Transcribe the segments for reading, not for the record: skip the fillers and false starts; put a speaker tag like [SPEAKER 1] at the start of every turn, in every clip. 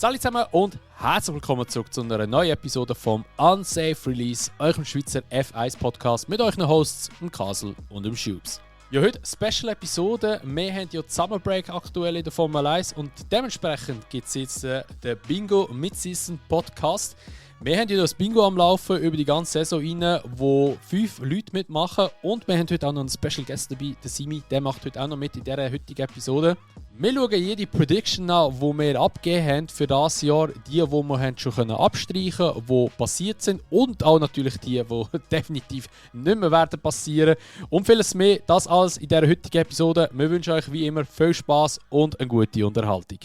[SPEAKER 1] Salut zusammen und herzlich willkommen zurück zu einer neuen Episode vom Unsafe Release, eurem Schweizer F1 Podcast mit euren Hosts, dem Kasel und dem Schubs. Ja, heute Special Episode. Wir haben ja die Summer Break aktuell in der Formel 1 und dementsprechend gibt es jetzt den Bingo Mid-Season Podcast. Wir haben ja das Bingo am Laufen über die ganze Saison rein, wo 5 Leute mitmachen. Und wir haben heute auch noch einen Special Guest dabei, der Simi. Der macht heute auch noch mit in dieser heutigen Episode. Wir schauen jede Prediction an, die wir abgegeben haben für dieses Jahr. Die wir schon abstreichen können, die passiert sind. Und auch natürlich die definitiv nicht mehr werden passieren. Und vieles mehr, das alles in dieser heutigen Episode. Wir wünschen euch wie immer viel Spass und eine gute Unterhaltung.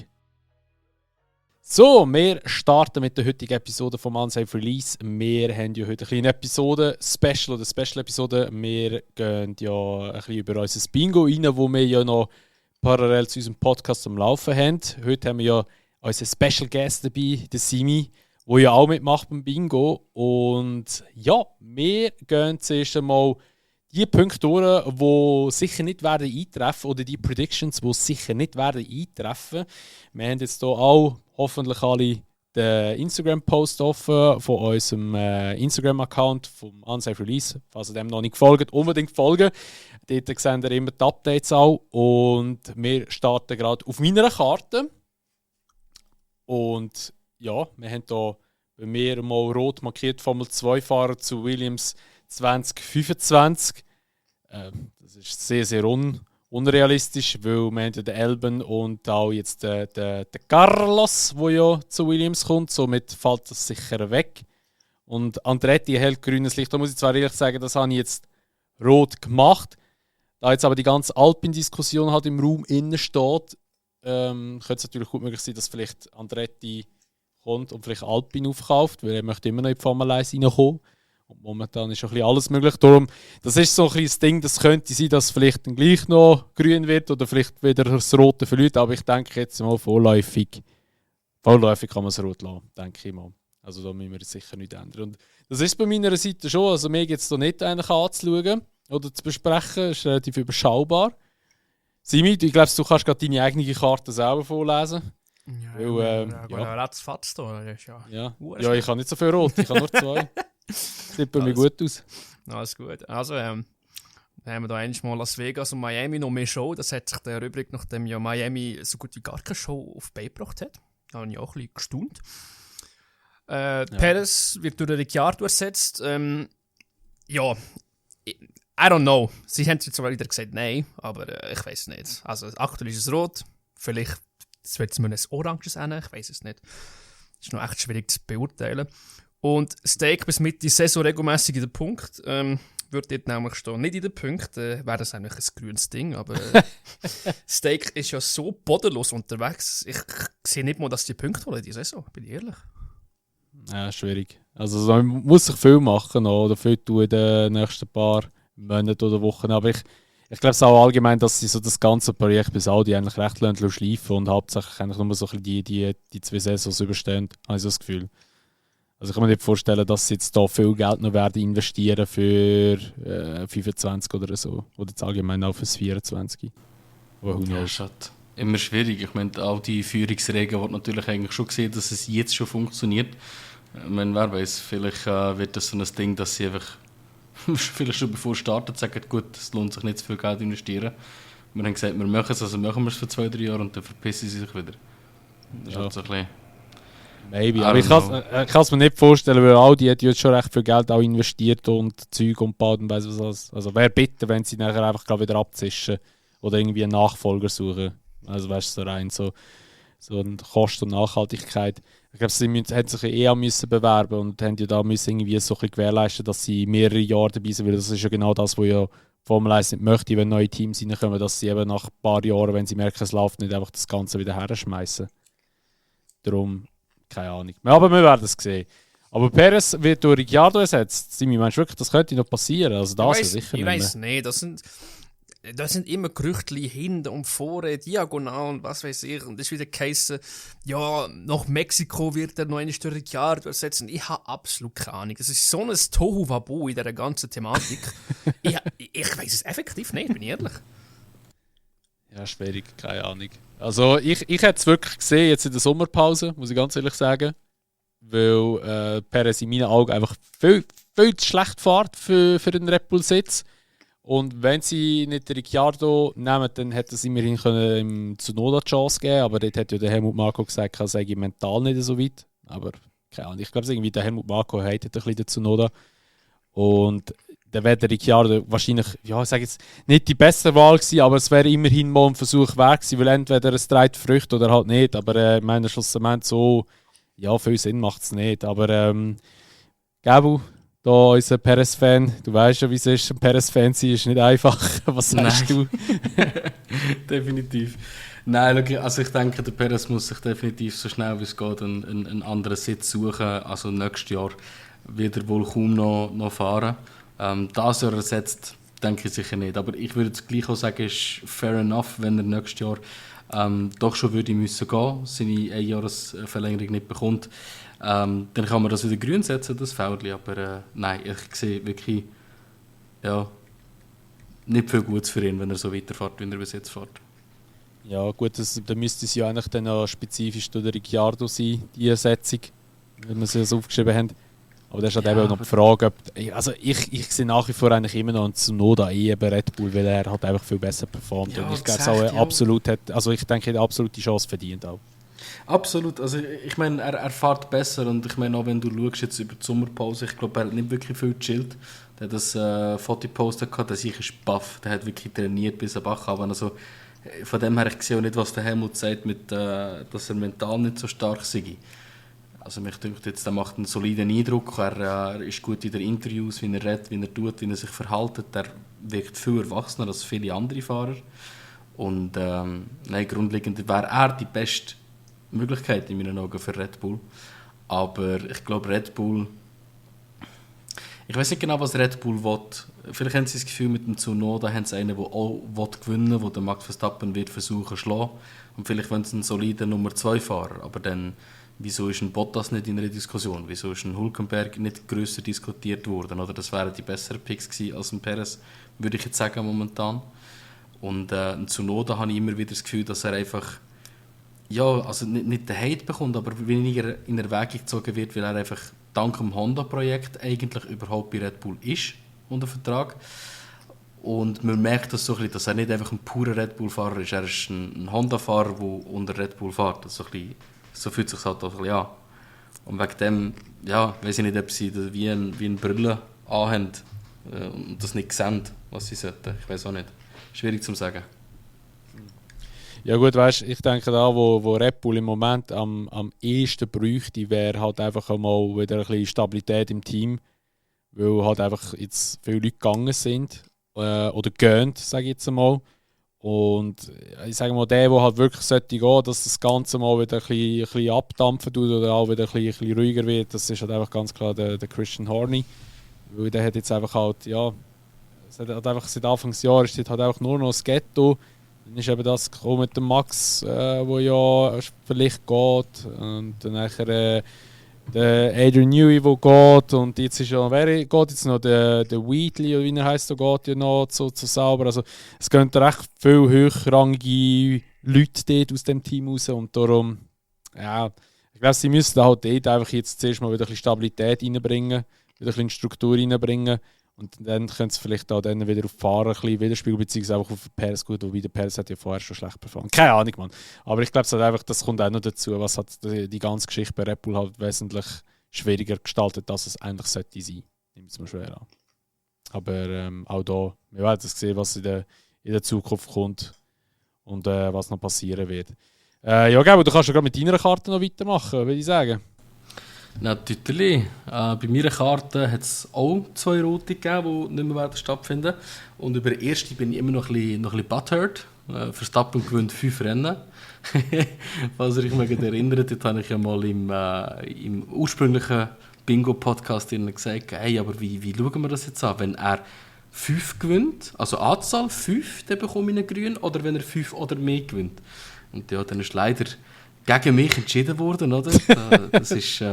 [SPEAKER 1] So, wir starten mit der heutigen Episode vom Unsafe Release. Wir haben ja heute eine kleine Episode, Special-Episode. Wir gehen ja ein bisschen über unser Bingo rein, wo wir ja noch parallel zu unserem Podcast am Laufen haben. Heute haben wir ja unseren Special Guest dabei, den Simi, der ja auch mitmacht beim Bingo. Und ja, wir gehen zuerst einmal die Punkte durch, die sicher nicht werden eintreffen, oder die Predictions, die sicher nicht werden eintreffen. Wir haben jetzt hier auch hoffentlich alle den Instagram-Post offen von unserem Instagram-Account vom Unsafe Release. Falls ihr dem noch nicht folgt, unbedingt folgen. Dort sehen ihr immer die Updates auch. Und wir starten gerade auf meiner Karte. Und ja, wir haben hier bei mir mal rot markiert Formel 2-Fahrer zu Williams 2025. Das ist sehr, sehr unrealistisch, weil wir haben ja den Albon und auch jetzt den Carlos, der ja zu Williams kommt. Somit fällt das sicher weg. Und Andretti hält grünes Licht. Da muss ich zwar ehrlich sagen, das habe ich jetzt rot gemacht. Da jetzt aber die ganze Alpin-Diskussion halt im Raum innen steht, könnte es natürlich gut möglich sein, dass vielleicht Andretti kommt und vielleicht Alpin aufkauft, weil er möchte immer noch in die Formel 1 reinkommen. Und momentan ist schon ein bisschen alles möglich. Darum, das ist so ein bisschen das Ding, das könnte sein, dass es vielleicht dann gleich noch grün wird oder vielleicht wieder das Rote verliert. Aber ich denke jetzt mal vorläufig kann man es rot lassen, denke ich mal. Also da müssen wir sicher nichts ändern. Und das ist bei meiner Seite schon. Also mir geht es da nicht eigentlich anzuschauen oder zu besprechen. Das ist relativ überschaubar. Simi, ich glaube, du kannst gerade deine eigene Karte selber vorlesen.
[SPEAKER 2] Ratzfatz da.
[SPEAKER 1] Ja, ich habe nicht so viel rot, ich habe nur 2. Sieht bei mir gut aus.
[SPEAKER 2] Alles gut. Also, dann haben wir da eigentlich mal Las Vegas und Miami noch mehr Show. Das hat sich der Rückblick, nachdem ja Miami so gut wie gar keine Show auf die Beine gebracht hat. Da habe ich auch ein bisschen gestaunt. Perez wird durch Ricciardo ersetzt. I don't know. Sie haben jetzt zwar wieder gesagt, nein, aber ich weiß nicht. Also aktuell ist es rot. Vielleicht wird es mir ein oranges sein. Ich weiß es nicht. Das ist noch echt schwierig zu beurteilen. Und Steak bis Mitte Saison regelmäßig in den Punkt. Wird dort nämlich stehen. Nicht in den Punkten, wäre das eigentlich ein grünes Ding. Aber Steak ist ja so bodenlos unterwegs. Ich sehe nicht mal, dass die Punkte holen in dieser Saison. Bin ich ehrlich.
[SPEAKER 1] Ja, schwierig. Also man muss sich viel machen oder viel tun in den nächsten paar Monaten oder Wochen. Aber ich glaube es auch allgemein, dass sie so das ganze Projekt bis Audi eigentlich recht schleifen und hauptsächlich eigentlich nur so ein bisschen die 2 Saisons überstehen, habe ich so das Gefühl. Also ich kann mir nicht vorstellen, dass sie jetzt da viel Geld noch werden investieren für 25 oder so. Oder jetzt allgemein auch fürs 24.
[SPEAKER 3] Ja, ist halt immer schwierig. Ich meine, all die Führungsregeln hat natürlich eigentlich schon gesehen, dass es jetzt schon funktioniert. Ich meine, wer weiß, vielleicht wird das so ein Ding, dass sie einfach vielleicht schon bevor es startet sagen, gut, es lohnt sich nicht zu viel Geld investieren. Wir haben gesagt, wir machen es, also machen wir es für 2-3 Jahre und dann verpissen sie sich wieder. Das ist halt so ein bisschen...
[SPEAKER 1] Maybe, aber ich kann es mir nicht vorstellen, weil Audi hat jetzt schon recht viel Geld auch investiert und Zeug und baut und weiss was alles. Also wäre bitter, wenn sie nachher einfach wieder abzischen oder irgendwie einen Nachfolger suchen. Also weißt du, so rein so eine Kosten- und Nachhaltigkeit. Ich glaube, sie hätten sich eher müssen bewerben und haben ja da müssen irgendwie so ein bisschen gewährleisten, dass sie mehrere Jahre dabei sind, weil das ist ja genau das, was ja Formel 1 nicht möchte, wenn neue Teams reinkommen, dass sie eben nach ein paar Jahren, wenn sie merken, es läuft nicht, einfach das Ganze wieder herschmeißen. Darum keine Ahnung. Aber wir werden es sehen. Aber Perez wird durch Ricciardo ersetzt. Simi, meinst du wirklich, das könnte noch passieren? Also das ist sicher
[SPEAKER 2] nicht. Ich weiß nicht. Das sind immer Gerüchte hinten und vorne, diagonal und was weiß ich. Und das ist wieder geheißen, ja, nach Mexiko wird er noch eine durch Ricciardo ersetzen. Ich habe absolut keine Ahnung. Das ist so ein Tohuwabohu in dieser ganzen Thematik. ich weiß es effektiv nicht, bin ich ehrlich.
[SPEAKER 1] Ja, schwierig, keine Ahnung. Also ich hätte es wirklich gesehen, jetzt in der Sommerpause, muss ich ganz ehrlich sagen. Weil Perez in meinen Augen einfach viel zu schlecht fährt für den Red Bull-Sitz. Und wenn sie nicht Ricciardo nehmen, dann hätte es immerhin im Tsunoda die Chance geben. Aber dort hat ja der Helmut Marko gesagt, er sei mental nicht so weit. Aber keine Ahnung, ich glaube, irgendwie der Helmut Marko hatet ein bisschen den Tsunoda. Und dann wäre der Ricciardo wahrscheinlich, ja, ich sage jetzt, nicht die beste Wahl gewesen, aber es wäre immerhin mal ein Versuch wert gewesen, weil entweder es trägt Früchte oder halt nicht. Aber ich meine, schlussendlich so, ja, viel Sinn macht es nicht. Aber Gabu, da unser Perez-Fan, du weißt ja, wie es ist, ein Perez-Fan sein ist nicht einfach. Was sagst du?
[SPEAKER 3] Definitiv. Nein, also ich denke, der Perez muss sich definitiv so schnell wie es geht einen anderen Sitz suchen. Also nächstes Jahr wird er wohl kaum noch fahren. Das Jahr ersetzt, denke ich sicher nicht. Aber ich würde jetzt gleich auch sagen, ist fair enough, wenn er nächstes Jahr doch schon würde müssen gehen, seine Einjahresverlängerung nicht bekommt. Dann kann man das wieder grün setzen, das Feldli. Aber nein, ich sehe wirklich nicht viel Gutes für ihn, wenn er so weiterfährt, wie er bis jetzt fährt.
[SPEAKER 1] Ja gut, da müsste es ja eigentlich dann auch spezifisch durch Ricciardo sein, die Ersetzung, wenn wir sie das aufgeschrieben haben. Aber das ist halt eben auch noch die Frage, ob, also ich sehe nach wie vor eigentlich immer noch einen Tsunoda bei Red Bull, weil er halt einfach viel besser performt.
[SPEAKER 3] Ja,
[SPEAKER 1] und ich glaube, ich denke, er hat absolut die Chance verdient auch.
[SPEAKER 3] Absolut, also ich meine, er fährt besser und ich meine auch, wenn du schaust jetzt über die Sommerpause, ich glaube, er hat nicht wirklich viel gechillt. Der hat das Foto gepostet, der sicher ist baff, der hat wirklich trainiert bis er Bach haben. Also von dem her, ich sehe auch nicht, was der Helmut sagt, dass er mental nicht so stark sei. Also mich denkt jetzt, er macht einen soliden Eindruck, er ist gut in den Interviews, wie er redet, wie er tut, wie er sich verhält. Er wirkt viel erwachsener als viele andere Fahrer. Und grundlegend wäre er die beste Möglichkeit in meinen Augen für Red Bull. Aber ich glaube, Red Bull... Ich weiß nicht genau, was Red Bull will. Vielleicht haben sie das Gefühl, mit dem Tsunoda haben sie einen, der auch gewinnen will, der Max Verstappen wird versuchen zu schlagen. Und vielleicht wollen sie einen soliden Nummer 2 Fahrer. Aber dann, wieso ist ein Bottas nicht in einer Diskussion? Wieso ist ein Hülkenberg nicht grösser diskutiert worden? Oder das wären die besseren Picks gewesen als ein Perez, würde ich jetzt sagen momentan. Und ein Tsunoda habe ich immer wieder das Gefühl, dass er einfach also nicht den Hate bekommt, aber weniger in Erwägung gezogen wird, weil er einfach dank dem Honda-Projekt eigentlich überhaupt bei Red Bull ist unter Vertrag. Und man merkt das so ein bisschen, dass er nicht einfach ein purer Red Bull-Fahrer ist. Er ist ein Honda-Fahrer, der unter Red Bull fährt. So fühlt es sich halt auch ein bisschen an. Und wegen dem, weiß ich nicht, ob sie wie eine Brille anhaben und das nicht sehen, was sie sollten. Ich weiß auch nicht. Schwierig zu sagen.
[SPEAKER 1] Ja gut, weißt, ich denke da, wo Red Bull im Moment am ehesten bräuchte, wäre halt einfach mal wieder ein bisschen Stabilität im Team, weil halt einfach jetzt viele Leute gegangen sind oder gehen, sage ich jetzt einmal. Und ich sage mal, der halt wirklich sollte gehen, dass das Ganze mal wieder ein bisschen abdampfen tut oder auch wieder ein bisschen ruhiger wird, das ist halt einfach ganz klar der Christian Horner. Weil der hat jetzt einfach halt, es hat halt einfach seit Anfangsjahr ist halt einfach nur noch das Ghetto. Dann ist eben das gekommen mit dem Max, wo ja vielleicht geht. Und dann nachher der Adrian Newey, der geht. Und jetzt ist ja, wer geht jetzt noch? Der Wheatley, wie er heisst, der geht ja noch zu Sauber. Also es gehen recht viele hochrangige Leute dort aus dem Team raus. Und darum, ich glaube, sie müssen halt dort einfach jetzt zuerst mal wieder ein bisschen Stabilität reinbringen, wieder ein bisschen Struktur reinbringen. Und dann können sie vielleicht auch dann wieder auf die Fahrer ein bisschen widerspiegeln, beziehungsweise auch auf Perez gut, wobei der Perez hat ja vorher schon schlecht performt. Keine Ahnung, Mann. Aber ich glaube, halt das kommt auch noch dazu, was hat die ganze Geschichte bei Red Bull halt wesentlich schwieriger gestaltet, als es eigentlich sollte sein. Nimmt es mir schwer an. Aber auch da, wir werden es sehen, was in der Zukunft kommt und was noch passieren wird. Gabo, du kannst ja gerade mit deiner Karte noch weitermachen, würde ich sagen.
[SPEAKER 3] Natürlich. Bei meiner Karte hat es auch 2 Route gegeben, die nicht mehr stattfinden werden. Und über die erste bin ich immer noch ein bisschen butthurt. Verstappen gewinnt 5 Rennen. Falls ihr euch mal erinnert, dort habe ich ja mal im ursprünglichen Bingo-Podcast gesagt, hey, aber wie schauen wir das jetzt an? Wenn er 5 gewinnt, also Anzahl 5, dann bekomme ich einen Grün, oder wenn er 5 oder mehr gewinnt. Und ja, dann ist leider gegen mich entschieden worden, oder? Das ist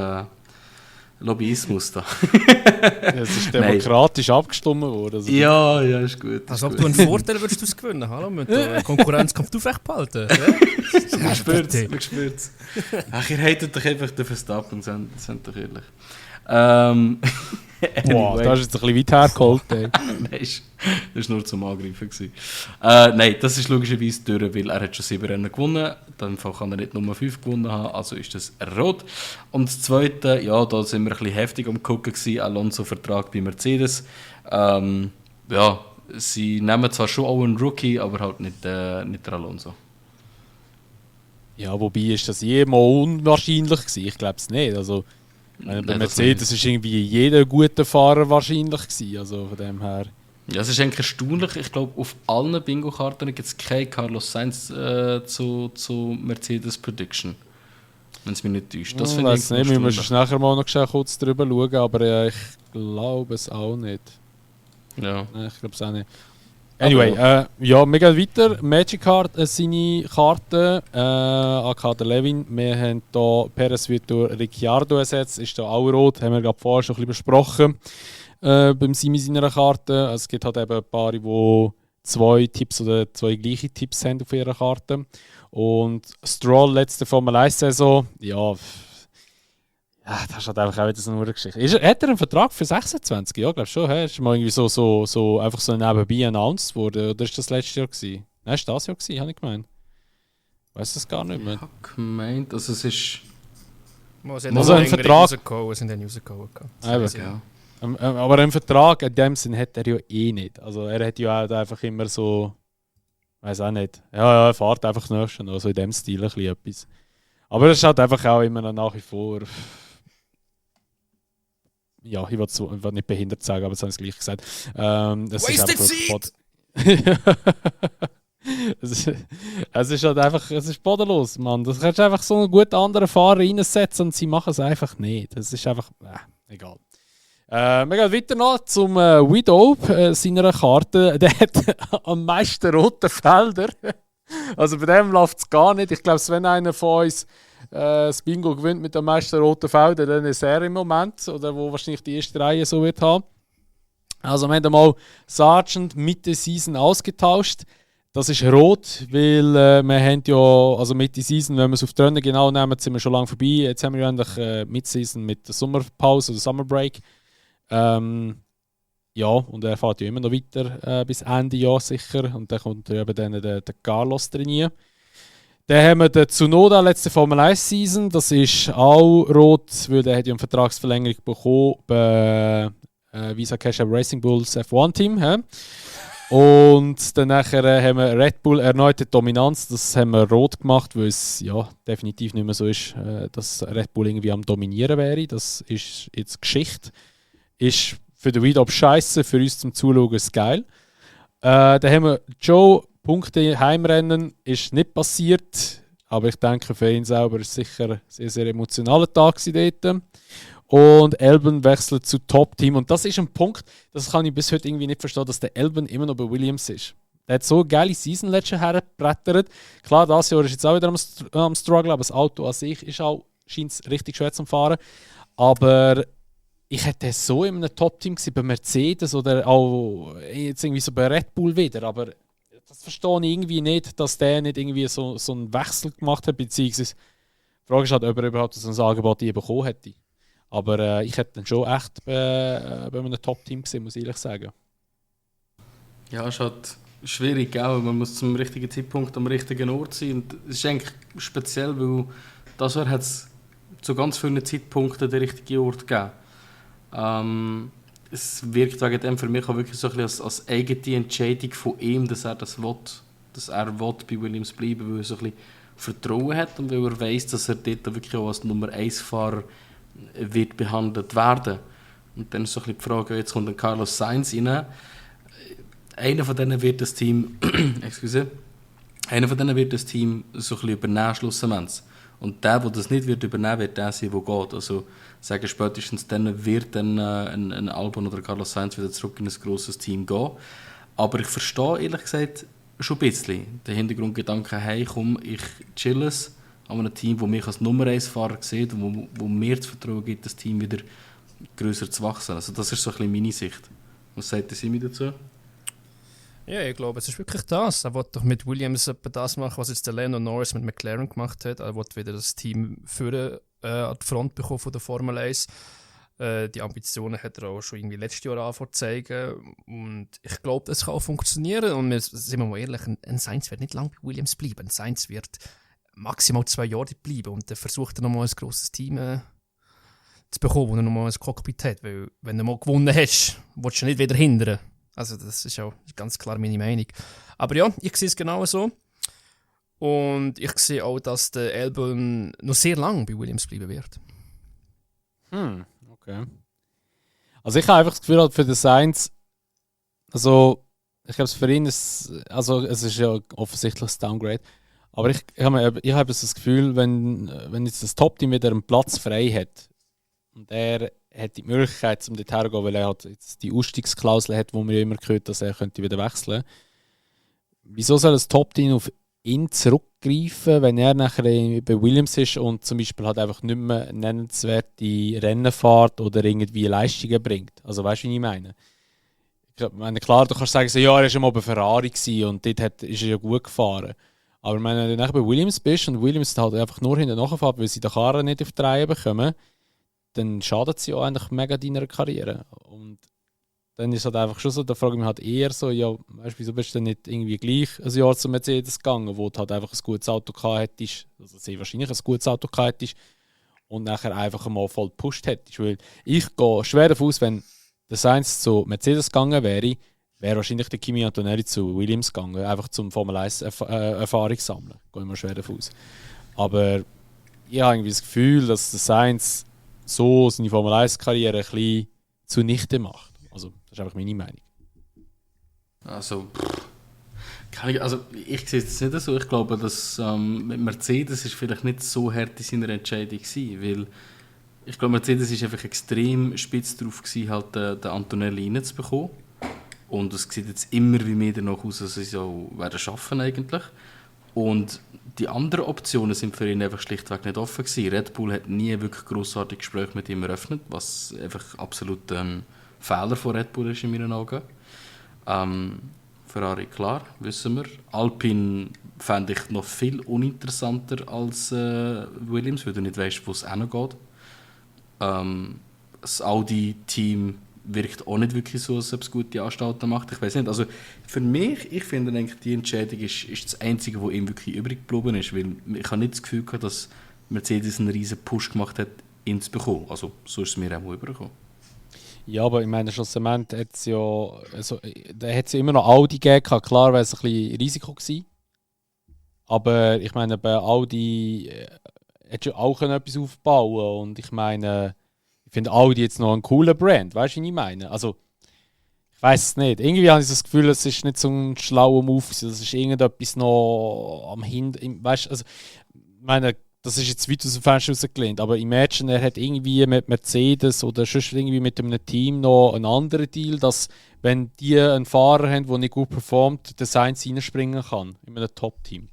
[SPEAKER 3] Lobbyismus da.
[SPEAKER 1] Es ist demokratisch abgestimmt worden. Also
[SPEAKER 3] Ja, ist gut.
[SPEAKER 2] Als ob du einen Vorteil würdest du gewinnen. Hallo, mit der Konkurrenzkampf aufrecht behalten.
[SPEAKER 3] Man spürt es. Ach, ihr hatet doch einfach den Verstappen, sind doch ehrlich.
[SPEAKER 1] Wow, das ist jetzt ein bisschen weit hergeholt. Ey.
[SPEAKER 3] Nein, das war nur zum Angreifen. Nein, das ist logischerweise durch, weil er hat schon 7 Rennen gewonnen. Dann kann er nicht nur 5 gewonnen haben, also ist das rot. Und das Zweite, ja, da sind wir ein bisschen heftig am gucken gewesen, Alonso-Vertrag bei Mercedes. Ja, sie nehmen zwar schon auch einen Rookie, aber halt nicht der Alonso.
[SPEAKER 1] Ja, wobei ist das jemals unwahrscheinlich gewesen? Ich glaube es nicht. Also, bei Mercedes ist irgendwie jeder gute Fahrer wahrscheinlich gewesen. Also von dem her.
[SPEAKER 3] Ja, es ist eigentlich erstaunlich. Ich glaube, auf allen Bingo-Karten gibt es keinen Carlos Sainz zu Mercedes Prediction. Wenn es mich nicht täuscht. Das finde ich
[SPEAKER 1] nicht. Wir müssen nachher mal noch kurz drüber schauen, aber ich glaube es auch nicht.
[SPEAKER 3] Ja.
[SPEAKER 1] Nein, ich glaube es auch nicht. Anyway, ja, wir gehen weiter. Magic Card, seine Karte, AK der Levin. Wir haben hier Perez wird durch Ricciardo ersetzt, ist hier auch rot, haben wir gerade vorher schon ein bisschen besprochen beim Simi seiner Karte. Also es gibt halt eben ein paar, die 2 Tipps oder 2 gleiche Tipps haben auf ihrer Karte. Und Stroll, letzte Formel 1-Saison, ja, das ist halt einfach auch wieder so eine Geschichte. Hat er einen Vertrag für 26? Ja, glaube schon. Ist mal irgendwie so einfach so nebenbei announced worden. Oder ist das letztes Jahr gewesen? Nein, ist das Jahr gewesen, habe ich gemeint. Ich weiss das gar nicht mehr.
[SPEAKER 3] Ich habe gemeint, also es ist...
[SPEAKER 1] Also ein Vertrag...
[SPEAKER 2] Es sind dann rausgekommen.
[SPEAKER 3] Ja.
[SPEAKER 1] Aber einen Vertrag in dem Sinn hat er ja eh nicht. Also er hat ja auch einfach immer so... Weiß auch nicht. Ja, er fährt einfach das nächste noch. So in dem Stil ein bisschen etwas. Aber es ist halt einfach auch immer noch nach wie vor... Ja, ich will nicht behindert sagen, aber das habe ich gleich gesagt.
[SPEAKER 2] Wasted Seed!
[SPEAKER 1] Es ist halt einfach, es ist bodenlos, Mann. Du kannst einfach so einen guten anderen Fahrer reinsetzen und sie machen es einfach nicht. Es ist einfach, egal. Wir gehen weiter noch zum Widow, seiner Karte. Der hat am meisten rote Felder. Also bei dem läuft es gar nicht. Ich glaube, wenn einer von uns das Bingo gewinnt mit den meisten roten Feldern, dann ist er im Moment, oder wo wahrscheinlich die erste Reihe so wird haben. Also wir haben mal Sargent Mitte Season ausgetauscht. Das ist rot, weil wir haben ja, also Mitte Season, wenn wir es auf die Rennen genau nehmen, sind wir schon lange vorbei. Jetzt haben wir ja endlich Mid-Season mit der Sommerpause oder Summer Break. Ja, und er fährt ja immer noch weiter bis Ende Jahr sicher. Und dann kommt ja eben dann der Carlos trainieren. Dann haben wir den Tsunoda, letzte Formel 1 Season. Das ist auch rot, weil der hat ja eine Vertragsverlängerung bekommen bei Visa Cash App Racing Bulls F1 Team. Und dann nachher haben wir Red Bull erneute Dominanz. Das haben wir rot gemacht, weil es ja definitiv nicht mehr so ist, dass Red Bull irgendwie am Dominieren wäre. Das ist jetzt Geschichte. Ist für den Weed-Up scheiße, für uns zum Zuschauen ist es geil. Dann haben wir Joe. Punkte Heimrennen ist nicht passiert, aber ich denke für ihn selber ist es sicher ein sehr, sehr emotionaler Tag dort. Und Albon wechselt zu Top-Team und das ist ein Punkt, das kann ich bis heute irgendwie nicht verstehen, dass der Albon immer noch bei Williams ist. Der hat so eine geile Season letztes Jahr hergebrettert. Klar, das Jahr ist jetzt auch wieder am Struggle, aber das Auto an sich ist auch, scheint es richtig schwer zu fahren. Aber ich hätte so in einem Top-Team gesehen, bei Mercedes oder auch jetzt irgendwie so bei Red Bull wieder, aber das verstehe ich irgendwie nicht, dass der nicht irgendwie so einen Wechsel gemacht hat, beziehungsweise die Frage ist halt, ob er überhaupt so ein Angebot je bekommen hätte. Aber ich hätte dann schon echt bei einem Top-Team gesehen, muss ich ehrlich sagen.
[SPEAKER 3] Ja, es ist halt schwierig, gell? Man muss zum richtigen Zeitpunkt am richtigen Ort sein. Und es ist eigentlich speziell, weil das Jahr hat es zu ganz vielen Zeitpunkten den richtigen Ort gegeben. Es wirkt wegen dem für mich auch wirklich so ein bisschen als eigene Entscheidung von ihm, dass er das will, dass er will bei Williams bleiben, weil er so ein bisschen Vertrauen hat und weil er weiss, dass er dort wirklich auch als Nummer 1 Fahrer wird behandelt werden. Und dann ist so ein bisschen die Frage, jetzt kommt ein Carlos Sainz rein. Einer von denen wird das Team einer von denen wird das Team so ein bisschen übernehmen, schlussendlich. Und der das nicht wird übernehmen wird der sein, der geht. Also sagen spätestens dann wird dann ein Albon oder Carlos Sainz wieder zurück in ein grosses Team gehen. Aber ich verstehe ehrlich gesagt schon ein bisschen den Hintergrundgedanken, hey komm, ich chill es, an einem Team, das mich als Nummer 1-Fahrer sieht und wo mir das Vertrauen gibt, das Team wieder grösser zu wachsen. Also das ist so ein bisschen meine Sicht. Was sagt der Simi dazu?
[SPEAKER 2] Ja, ich glaube, es ist wirklich das. Er will doch mit Williams etwa das machen, was jetzt der Lando Norris mit McLaren gemacht hat. Er will wieder das Team an die Front bekommen von der Formel 1. Die Ambitionen hat er auch schon irgendwie letztes Jahr angefangen zu zeigen. Und ich glaube, das kann auch funktionieren. Und sind wir mal ehrlich, ein Sainz wird nicht lange bei Williams bleiben. Ein Sainz wird maximal 2 Jahre bleiben. Und dann versucht er nochmal ein grosses Team zu bekommen, wo er nochmal ein Cockpit hat. Weil, wenn du mal gewonnen hast, willst du nicht wieder hindern. Also das ist auch ganz klar meine Meinung. Aber ja, ich sehe es genau so. Und ich sehe auch, dass der Albon noch sehr lange bei Williams bleiben wird.
[SPEAKER 1] Okay. Also ich habe einfach das Gefühl, halt für den Sainz, also ich glaube, für ihn ist, also es ist ja offensichtlich ein Downgrade, aber ich habe das Gefühl, wenn jetzt das Top-Team wieder einen Platz frei hat und er hat die Möglichkeit, um dorthin zu gehen, weil er halt jetzt die Ausstiegsklausel hat, wo man ja immer gehört, dass er könnte wieder wechseln. Wieso soll das Top-Team auf ihn zurückgreifen, wenn er nachher bei Williams ist und zum Beispiel halt einfach nicht mehr nennenswerte Rennen fährt oder irgendwie Leistungen bringt? Also weißt du, wie ich meine? Ich meine, klar, du kannst sagen, so, ja, er war schon mal bei Ferrari und dort ist er ja gut gefahren. Aber wenn du nachher bei Williams bist und Williams halt einfach nur hinten nachfährt, weil sie die Karren nicht auf die Reihe bekommen, dann schadet sie ja eigentlich mega deiner Karriere. Und dann ist halt einfach schon so, da frage ich mich halt eher so, ja, weißt, wieso bist du denn nicht irgendwie gleich ein Jahr zu Mercedes gegangen, wo du halt einfach ein gutes Auto gehabt hättest, also sehr wahrscheinlich ein gutes Auto gehabt hättest und nachher einfach mal voll gepusht hättest. Weil ich gehe schwer davon aus, wenn der Sainz zu Mercedes gegangen wäre wahrscheinlich der Kimi Antonelli zu Williams gegangen, einfach zum Formel 1 Erfahrung sammeln. Gehe ich mal schwer davon aus. Aber ich habe irgendwie das Gefühl, dass der Sainz so seine Formel 1-Karriere ein bisschen zunichte macht. Also, das ist einfach meine Meinung.
[SPEAKER 3] Also, ich sehe es nicht so. Ich glaube, dass mit Mercedes ist vielleicht nicht so hart in seiner Entscheidung gewesen, weil ich glaube, Mercedes ist einfach extrem spitz darauf gewesen, halt den Antonelli reinzubekommen. Und es sieht jetzt immer wie mehr danach aus, dass sie es auch werden schaffen eigentlich. Und die anderen Optionen sind für ihn einfach schlichtweg nicht offen gewesen. Red Bull hat nie wirklich grossartige Gespräche mit ihm eröffnet, was einfach absolut ein Fehler von Red Bull ist in meinen Augen. Ferrari, klar, wissen wir. Alpine fände ich noch viel uninteressanter als Williams, weil du nicht weißt, wo es hingeht. Das Audi-Team wirkt auch nicht wirklich so, als ob es gute Anstalten macht. Ich weiß nicht. Also für mich, ich finde eigentlich, die Entscheidung ist das Einzige, was ihm wirklich übrig geblieben ist. Weil ich habe nicht das Gefühl gehabt, dass Mercedes einen riesen Push gemacht hat, ihn zu bekommen. Also so ist es mir auch mal übergekommen.
[SPEAKER 1] Ja, aber ich meine, schlussendlich hat es ja, also, da hat es ja immer noch Audi gegeben. Klar wäre es ein bisschen Risiko gewesen. Aber ich meine, bei Audi hat ja auch etwas aufbauen. Und ich meine, ich finde Audi jetzt noch ein cooler Brand. Weißt du, was ich meine? Also, ich weiß es nicht. Irgendwie habe ich das Gefühl, es ist nicht so ein schlauer Move gewesen. Das ist irgendetwas noch am Hinten. Weißt du, also, ich meine, das ist jetzt weit aus dem Fenster rausgelehnt, aber imagine, er hat irgendwie mit Mercedes oder sonst irgendwie mit einem Team noch einen anderen Deal, dass, wenn die einen Fahrer haben, der nicht gut performt, der Sainz reinspringen kann in einem Top-Team.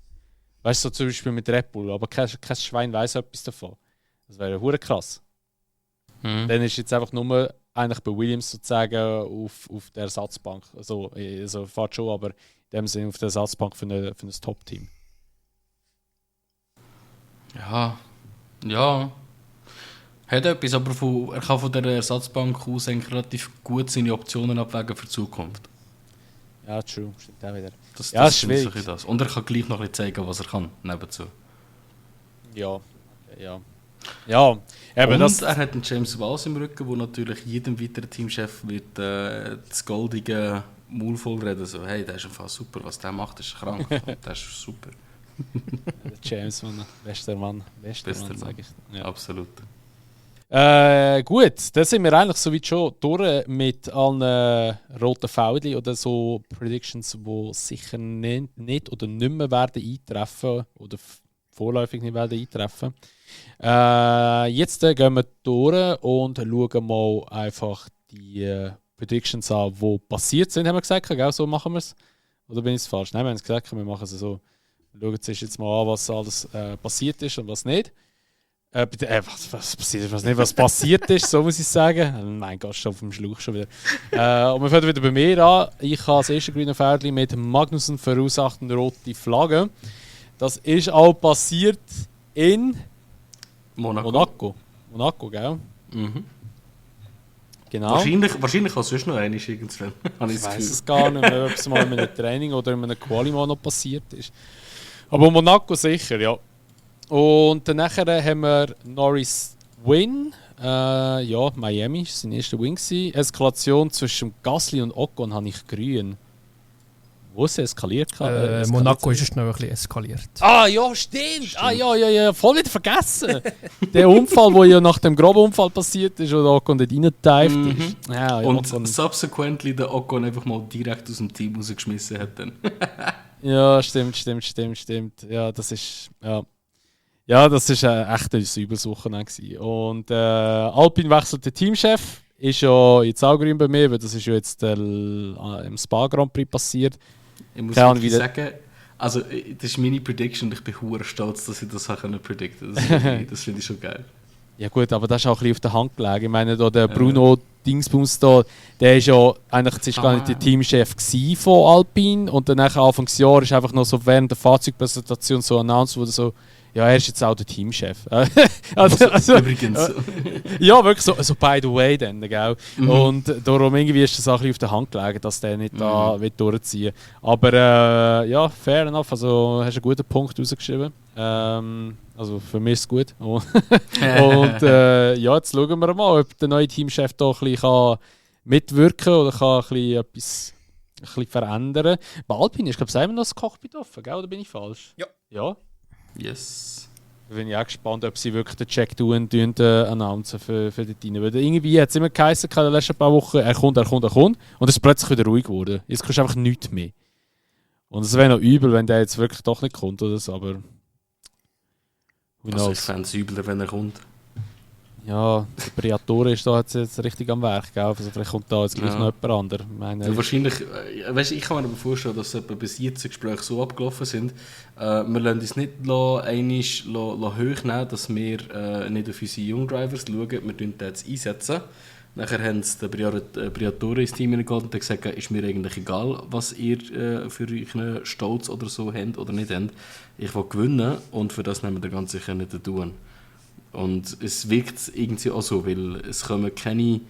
[SPEAKER 1] Weißt du, so zum Beispiel mit Red Bull, aber kein Schwein weiß etwas davon. Das wäre hure krass. Dann ist jetzt einfach nur eigentlich bei Williams sozusagen auf der Ersatzbank. Also fährt schon, aber in dem Sinne auf der Ersatzbank für ein Top-Team. Ja. Hat etwas, aber er kann von der Ersatzbank aus eigentlich relativ gut seine Optionen abwägen für die Zukunft. Ja, true. Stimmt auch wieder.
[SPEAKER 3] Das
[SPEAKER 1] ist
[SPEAKER 3] finde ich
[SPEAKER 1] schwierig.
[SPEAKER 3] das. Und er kann gleich noch ein bisschen zeigen, was er kann, nebenzu.
[SPEAKER 1] Ja. Eben
[SPEAKER 3] und
[SPEAKER 1] das.
[SPEAKER 3] Er hat einen James Walls im Rücken, der natürlich jedem weiteren Teamchef wird das goldige Maul voll reden. So, hey, der ist einfach super, was der macht, ist krank. Der ist super.
[SPEAKER 1] Der James, Mann. Bester Mann, sage ich. Ja.
[SPEAKER 3] Absolut.
[SPEAKER 1] Gut, dann sind wir eigentlich soweit schon durch mit allen roten Fäuden oder so Predictions, die sicher nicht oder nicht mehr werden eintreffen oder vorläufig nicht werden eintreffen. Jetzt gehen wir durch und schauen mal einfach die Predictions an, die passiert sind, haben wir gesagt, gell? So machen wir es. Oder bin ich es falsch? Nein, wir haben es gesagt, wir machen es so. schauen Sie jetzt mal an, was alles passiert ist und was nicht. Was passiert ist, so muss ich sagen. Mein Gott, schon auf dem Schlauch schon wieder. Und wir fangen wieder bei mir an. Ich habe das erste grüne Pferdchen mit Magnussen verursachten rote Flagge. Das ist auch passiert in Monaco, gell?
[SPEAKER 3] Mhm.
[SPEAKER 1] Genau.
[SPEAKER 3] Wahrscheinlich auch sonst noch einmal irgendwann.
[SPEAKER 1] Ich weiß es gar nicht mehr, ob es mal in einem Training oder in einem Quali mal noch passiert ist. Aber Monaco sicher, ja. Und dann nachher haben wir Norris Win. Miami war sein erster Win. Eskalation zwischen Gasly und Ocon habe ich grün. Wo ist es eskaliert?
[SPEAKER 2] Monaco ist schnell ein bisschen eskaliert.
[SPEAKER 1] Ah ja, stimmt. Ja, voll wieder vergessen. Der Unfall, der ja nach dem groben Unfall passiert ist, wo Ocon dort reingeteift ist. Ja,
[SPEAKER 3] und
[SPEAKER 1] Ocon.
[SPEAKER 3] subsequently der Ocon einfach mal direkt aus dem Team rausgeschmissen hat. Dann.
[SPEAKER 1] Ja, stimmt. Ja, das ist... Ja, das war echt ein übles Wochenende. Und Alpine wechselt den Teamchef. Ist ja jetzt auch grün bei mir, weil das ist ja jetzt im Spa Grand Prix passiert.
[SPEAKER 3] Ich muss wirklich sagen, also das ist meine Prediction und ich bin hure stolz, dass ich das predikten konnte. Das finde ich schon geil.
[SPEAKER 1] Ja gut, aber das ist auch ein bisschen auf der Hand gelegen. Ich meine, da der Bruno Dingsbums da, der ist ja eigentlich zuerst gar nicht der Teamchef von Alpine und dann Anfang des Jahres ist einfach noch so während der Fahrzeugpräsentation so announced wurde so, ja, er ist jetzt auch der Teamchef. also,
[SPEAKER 3] übrigens.
[SPEAKER 1] Ja, wirklich so by the way dann, gell? Und darum irgendwie ist das auch ein bisschen auf der Hand gelegen, dass der nicht da wird durchziehen. Aber ja, fair enough, also hast einen guten Punkt rausgeschrieben. Also für mich ist es gut. Und ja, jetzt schauen wir mal, ob der neue Teamchef da ein bisschen mitwirken kann oder kann ein bisschen verändern. Bei Alpine ist, glaube ich, immer noch das Cockpit offen, gell? Oder bin ich falsch? Ja.
[SPEAKER 3] Yes.
[SPEAKER 1] Da bin ich auch gespannt, ob sie wirklich den Check announcen für den Team. Weil irgendwie hat es immer geheißen, in den letzten paar Wochen, er kommt. Und es ist plötzlich wieder ruhig geworden. Jetzt kriegst du einfach nichts mehr. Und es wäre noch übel, wenn der jetzt wirklich doch nicht kommt oder so, aber...
[SPEAKER 3] Also ich fände es übler, wenn er kommt.
[SPEAKER 1] Ja, der Briatore ist da jetzt richtig am Werk, gell? Also vielleicht kommt da jetzt gleich noch jemand anderes.
[SPEAKER 3] Ja, wahrscheinlich, weißt, ich kann mir aber vorstellen, dass bis jetzt die Gespräche so abgelaufen sind. Wir lassen uns nicht einmal hochnehmen, dass wir nicht auf unsere Jungdrivers schauen, wir einsetzen jetzt einsetzen. Nachher haben sie den Briatore ins Team hineingeholt und gesagt, ist mir eigentlich egal, was ihr für euren Stolz oder so habt oder nicht habt. Ich will gewinnen und für das nehmen wir ganz sicher nicht tun. Und es wirkt irgendwie auch so, weil es kommen keine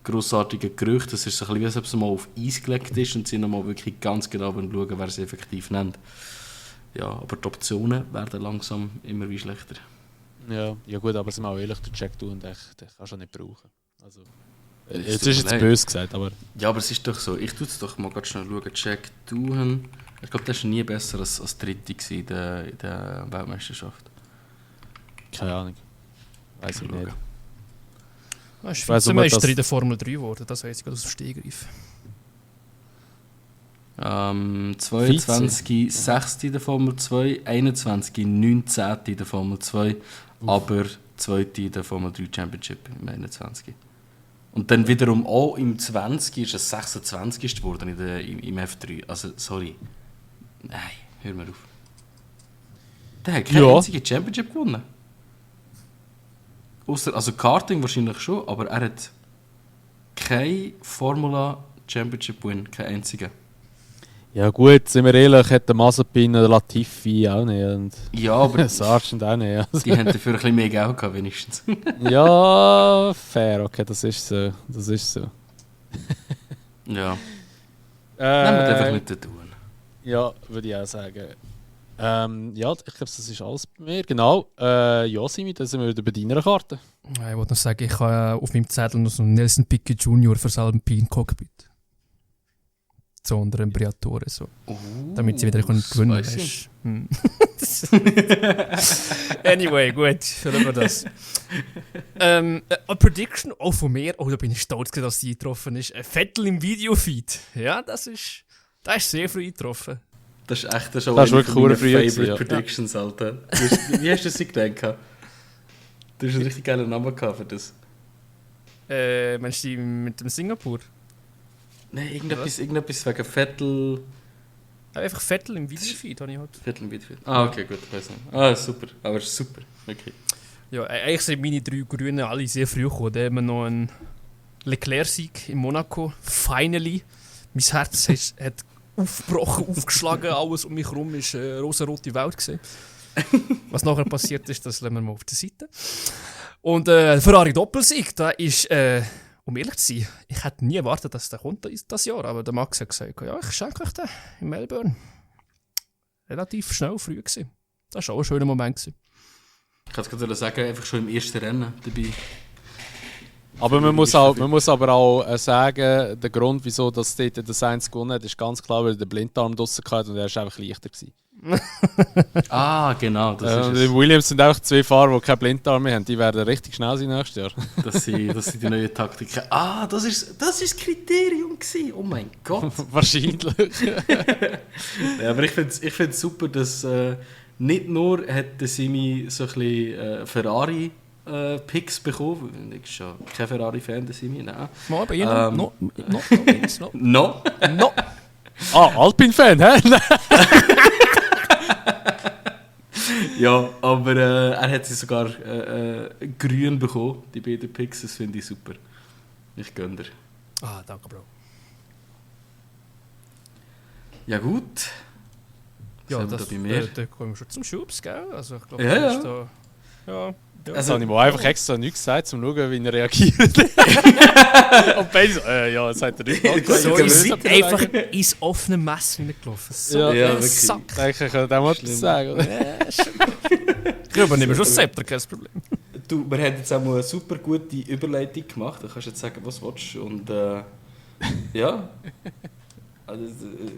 [SPEAKER 3] grossartigen Gerüchte. Es ist so ein bisschen, wie als ob es mal auf Eis gelegt ist und sie nochmal wirklich ganz genau schauen, wer sie effektiv nennt. Ja, aber die Optionen werden langsam immer wie schlechter.
[SPEAKER 1] Ja gut, aber sind wir auch ehrlich, der Jack Doohan, den kannst du nicht brauchen. Also, jetzt ist jetzt böse gesagt, aber...
[SPEAKER 3] Ja, aber es ist doch so. Ich tue es doch mal ganz schnell schauen. Jack Doohan, ich glaube, der war nie besser als Dritte in der Weltmeisterschaft.
[SPEAKER 1] Keine Ahnung. Weiß ich nicht.
[SPEAKER 2] Vizemeister ist in der Formel 3 geworden, das weiß ich aus dem Stegreif.
[SPEAKER 3] 22 6. in der Formel 2, 21 19. in der Formel 2, aber 2. in der Formel 3 Championship im 21. Und dann wiederum auch im 20 ist es 26. geworden im F3. Also, sorry. Nein, hör mal auf. Der hat keine einzige Championship gewonnen. Also Karting wahrscheinlich schon, aber er hat kein Formula Championship Win, kein einziger.
[SPEAKER 1] Ja gut, sind wir ehrlich, hat der Mazepin oder Latifi auch nicht. Und
[SPEAKER 3] ja, aber
[SPEAKER 1] Sargent auch nicht. Also.
[SPEAKER 3] Die haben dafür ein bisschen mehr Geld gehabt, wenigstens.
[SPEAKER 1] Ja, fair, okay, das ist so.
[SPEAKER 3] Ja. Nehmen wir einfach nicht tun.
[SPEAKER 1] Ja, würde ich auch sagen. Ja, ich glaube, das ist alles bei mir. Genau. Ja, Simi, dann sind wir wieder bei deiner Karte.
[SPEAKER 2] Ich wollte noch sagen, ich habe auf meinem Zettel noch so einen Nelson Piquet Jr. für das Alpine Cockpit. So unter einem Briatore. So. Damit sie wieder gewinnen können. Anyway, gut, schauen wir das. Eine Prediction auch von mir. Oh, da bin ich stolz, dass sie eingetroffen ist. Vettel im Videofeed. Ja, das ist sehr früh eingetroffen.
[SPEAKER 3] Das ist echt schon eine meiner Favorite Predictions, Alter. Wie hast du das gedacht? Du hast einen richtig geilen Namen für das.
[SPEAKER 2] Meinst du mit dem Singapur?
[SPEAKER 3] Nein, irgendetwas wegen Vettel.
[SPEAKER 2] Einfach Vettel im Videofeed habe ich halt.
[SPEAKER 3] Viertel mit Viertel. Ah, okay, gut. Weiß nicht. Super. Aber es ist super. Okay.
[SPEAKER 2] Ja, eigentlich sind meine 3 Grünen alle sehr früh gekommen. Da haben wir noch einen Leclerc-Sieg in Monaco. Finally. Mein Herz hat aufgebrochen, aufgeschlagen. Alles um mich herum war eine rosa-rote Welt gewesen. Was nachher passiert ist, das lassen wir mal auf der Seite. Und Ferrari Doppelsieg, da ist, um ehrlich zu sein, ich hätte nie erwartet, dass der kommt das Jahr. Aber der Max hat gesagt, ja, ich schenke euch den in Melbourne. Relativ schnell, früh gewesen. Das war auch ein schöner Moment gewesen.
[SPEAKER 3] Ich kann es gerade sagen, einfach schon im ersten Rennen dabei.
[SPEAKER 1] Aber man muss aber auch sagen, der Grund, wieso das dort der Sainz gewonnen hat, ist ganz klar, weil er den Blinddarm draussen hatte und er war einfach leichter gewesen.
[SPEAKER 3] Genau, das ist
[SPEAKER 1] Die Williams sind einfach 2 Fahrer, die keinen Blinddarm mehr haben. Die werden richtig schnell sein nächstes Jahr.
[SPEAKER 3] Das sind die neuen Taktiken. Das ist das Kriterium gewesen. Oh mein Gott.
[SPEAKER 1] Wahrscheinlich.
[SPEAKER 3] Ja, aber ich finde es super, dass nicht nur hat der Simi so ein bisschen Ferrari Picks bekommen. Ich bin schon kein Ferrari-Fan, der Simi, nein.
[SPEAKER 2] Mal bei Ihnen? No.
[SPEAKER 1] Alpine-Fan, hä?
[SPEAKER 3] Ja, aber er hat sie sogar grün bekommen, die beiden Picks, das finde ich super. Ich gönne dir.
[SPEAKER 2] Danke, Bro.
[SPEAKER 3] Ja gut.
[SPEAKER 2] Ja,
[SPEAKER 3] da bei mir?
[SPEAKER 2] Da kommen wir schon zum Schubs, gell? Also ich glaube,
[SPEAKER 3] Ja.
[SPEAKER 2] ist da... Ja.
[SPEAKER 1] Das habe ich mir einfach extra nichts gesagt, um zu schauen, wie er reagiert. Und beide so, ja, das hat er nicht gemacht.
[SPEAKER 2] So ist einfach ins offene Messer reingelaufen. So
[SPEAKER 3] Ja,
[SPEAKER 2] ein
[SPEAKER 3] wirklich.
[SPEAKER 2] Sack.
[SPEAKER 1] Ich könnte auch mal etwas sagen. Oder?
[SPEAKER 2] Ich übernehme schon das Zepter, kein Problem.
[SPEAKER 3] Du, wir haben jetzt auch mal eine super gute Überleitung gemacht. Du kannst jetzt sagen, was du willst. Und ja. Also,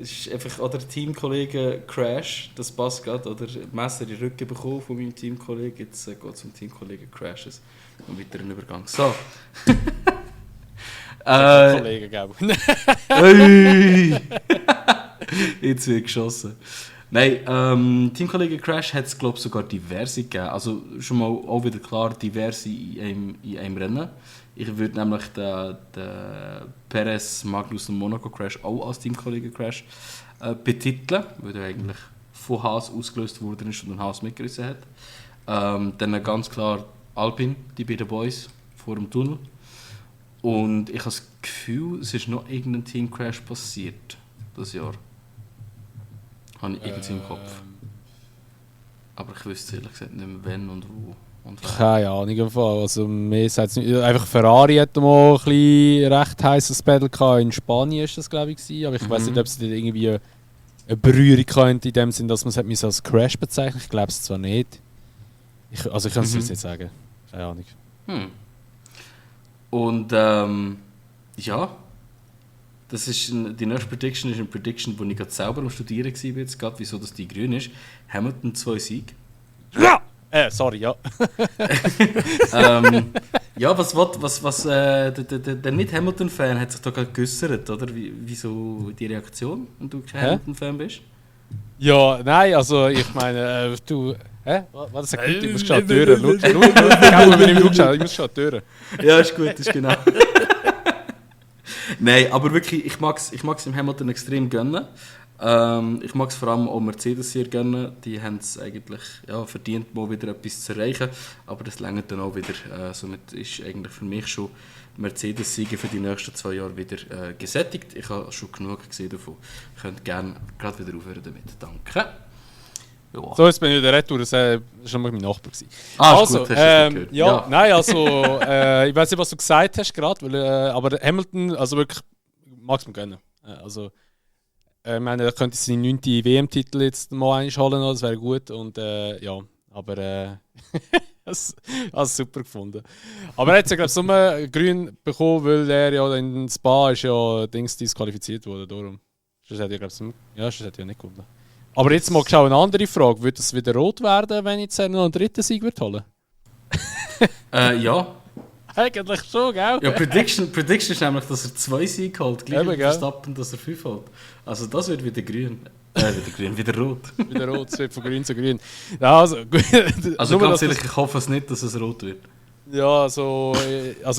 [SPEAKER 3] es ist einfach, oder Teamkollege Crash, das passt gerade, oder Messer in den Rücken bekommen von meinem Teamkollegen. Jetzt geht es um Teamkollege Crashes. Und weiter ein Übergang. So.
[SPEAKER 1] Kollegen, gell?
[SPEAKER 3] Ui. Jetzt wird geschossen. Nein, Teamkollege Crash hat es, glaube ich, sogar diverse gegeben. Also schon mal auch wieder klar, diverse in einem Rennen. Ich würde nämlich den Perez Magnus und Monaco Crash auch als Teamkollege Crash betiteln, weil er eigentlich von Haas ausgelöst worden ist und den Haas mitgerissen hat. Dann ganz klar Alpine, die beiden Boys vor dem Tunnel. Und ich habe das Gefühl, es ist noch irgendein Teamcrash passiert das Jahr. Habe ich irgendwie im Kopf. Aber ich wüsste ehrlich gesagt nicht mehr wann und wo. Und wer.
[SPEAKER 1] Keine Ahnung, im Fall. Also, mir sagt's nicht. Einfach Ferrari hatte mal ein bisschen recht heißes Battle gehabt. In Spanien war das, glaube ich. Aber ich weiß nicht, ob es dort irgendwie eine Berührung könnte, in dem Sinn, dass man es als Crash bezeichnet. Ich glaube es zwar nicht. Ich kann es jetzt nicht sagen. Keine Ahnung.
[SPEAKER 3] Und ja, das ist die nächste Prediction ist eine Prediction, die ich gerade selber am Studieren war, jetzt gerade, wieso das die grün ist. Hamilton 2 Sieg.
[SPEAKER 1] Ja! Sorry, ja.
[SPEAKER 3] Ja, der Nicht-Hamilton-Fan hat sich da gerade geäussert, oder? Wieso die Reaktion, wenn du kein Hamilton-Fan bist?
[SPEAKER 1] Ja, nein, also ich meine, du... Hä? Was sagt du? Du musst schon an die Türe. Schau, ich muss schon an die Türe.
[SPEAKER 3] Ja, ist gut, ist genau. Nein, aber wirklich, ich mag's im Hamilton extrem gönnen. Ich mag es vor allem auch Mercedes sehr gönnen. Die haben es eigentlich verdient, mal wieder etwas zu erreichen. Aber das reicht dann auch wieder. Somit ist eigentlich für mich schon Mercedes-Siege für die nächsten 2 Jahre wieder gesättigt. Ich habe schon genug gesehen davon. Ich könnte gerne gerade wieder aufhören damit. Danke. Ja.
[SPEAKER 1] So, jetzt bin ich wieder retour. Das war schon mal mein Nachbar.
[SPEAKER 3] Also, gut, hast du
[SPEAKER 1] ja, nein, also ich weiß nicht, was du gesagt hast gerade, aber Hamilton, also wirklich, mag es mir gönnen. Also, ich meine, er könnte seinen 9. WM-Titel jetzt mal einholen, das wäre gut. Und ja, aber das super gefunden. Aber er hat ja, glaube ich, nur grün bekommen, weil er ja in Spa ist ja disqualifiziert wurde. Darum. Das hätte ja nicht gewonnen. Aber jetzt mal geschaut, eine andere Frage. Wird es wieder rot werden, wenn jetzt noch einen 3. Sieg wird holen?
[SPEAKER 3] Ja.
[SPEAKER 1] Eigentlich schon, gell?
[SPEAKER 3] Ja, Prediction ist nämlich, dass er 2 Siege holt. Gleich wie Verstappen, dass er 5 holt. Also das wird wieder grün. Wieder rot.
[SPEAKER 1] Wieder rot, es wird von grün zu grün. Ja, also
[SPEAKER 3] ganz ehrlich, ich hoffe es nicht, dass es rot wird.
[SPEAKER 1] Ja, also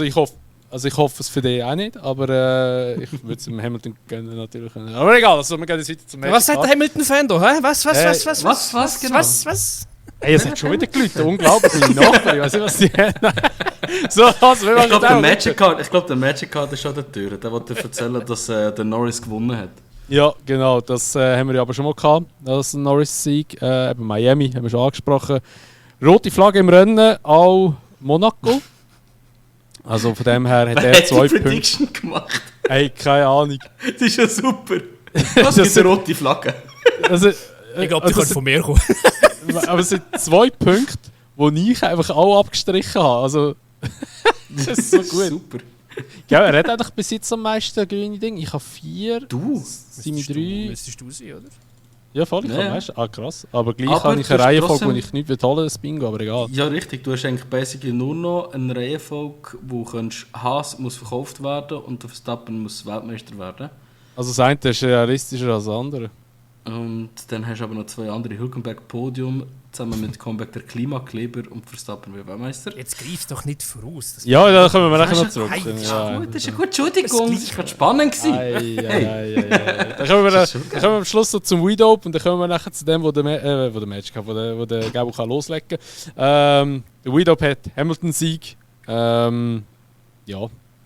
[SPEAKER 1] ich hoffe Also ich hoffe es für dich auch nicht, aber ich würde es dem Hamilton gönnen natürlich. Aber egal, also wir gehen jetzt weiter zum Magic
[SPEAKER 2] Was sagt der
[SPEAKER 1] Card.
[SPEAKER 2] Hamilton-Fan da? Hä? Was?
[SPEAKER 3] genau?
[SPEAKER 2] Was?
[SPEAKER 1] Hey, es hat schon wieder geläutet, unglaublich, meine Nachbarn, ich weiß nicht, was die haben. So, also, wir
[SPEAKER 3] Ich glaube,
[SPEAKER 1] machen
[SPEAKER 3] der Magic Card ist schon an der Tür. Der wollte erzählen, dass der Norris gewonnen hat.
[SPEAKER 1] Ja, genau, das haben wir ja aber schon mal gehabt, das Norris-Sieg. Eben Miami, haben wir schon angesprochen. Rote Flagge im Rennen, auch Monaco. Also von dem her hat er 2 Punkte.
[SPEAKER 3] Prediction gemacht.
[SPEAKER 1] Hey, keine Ahnung.
[SPEAKER 3] Das ist ja super. Was ist eine rote Flagge?
[SPEAKER 1] Also,
[SPEAKER 2] Ich glaube, die könnte von mir kommen.
[SPEAKER 1] aber es sind 2 Punkte, die ich einfach auch abgestrichen habe. Also, das ist so gut.
[SPEAKER 3] Super.
[SPEAKER 1] Ja, er hat eigentlich bis jetzt am meisten grüne Dinge. Ich habe 4.
[SPEAKER 3] Du?
[SPEAKER 1] Simi 3.
[SPEAKER 2] Müsstest du sein, oder?
[SPEAKER 1] Ja, voll, ich
[SPEAKER 3] Ja,
[SPEAKER 1] habe
[SPEAKER 3] ja.
[SPEAKER 1] meisten. Ah, krass. Aber gleich
[SPEAKER 3] Aber
[SPEAKER 1] habe ich
[SPEAKER 3] du
[SPEAKER 1] eine
[SPEAKER 3] hast
[SPEAKER 1] Reihenfolge,
[SPEAKER 3] trotzdem-
[SPEAKER 1] wo ich nicht wiederhole, das Bingo, aber egal.
[SPEAKER 3] Ja, richtig. Du hast eigentlich basically nur noch eine Reihenfolge, wo Haas muss verkauft werden und der Verstappen muss Weltmeister werden.
[SPEAKER 1] Also das eine ist realistischer als das andere.
[SPEAKER 3] Und dann hast du aber noch 2 andere. Hülkenberg Podium, zusammen mit Comeback der Klimakleber und Verstappen wird Weltmeister.
[SPEAKER 2] Jetzt greifst doch nicht voraus. Das
[SPEAKER 1] Ja, da kommen wir nachher noch zurück.
[SPEAKER 2] Hey,
[SPEAKER 1] Ja.
[SPEAKER 3] Gut, das ist eine gute Entschuldigung. Das war gerade spannend.
[SPEAKER 1] Dann kommen wir am Schluss noch zum Weed Open und dann kommen wir nachher zu dem, wo der Match kann, wo der Gabo kann loslegen kann. Der Weed Open hat Hamilton-Sieg. Ja,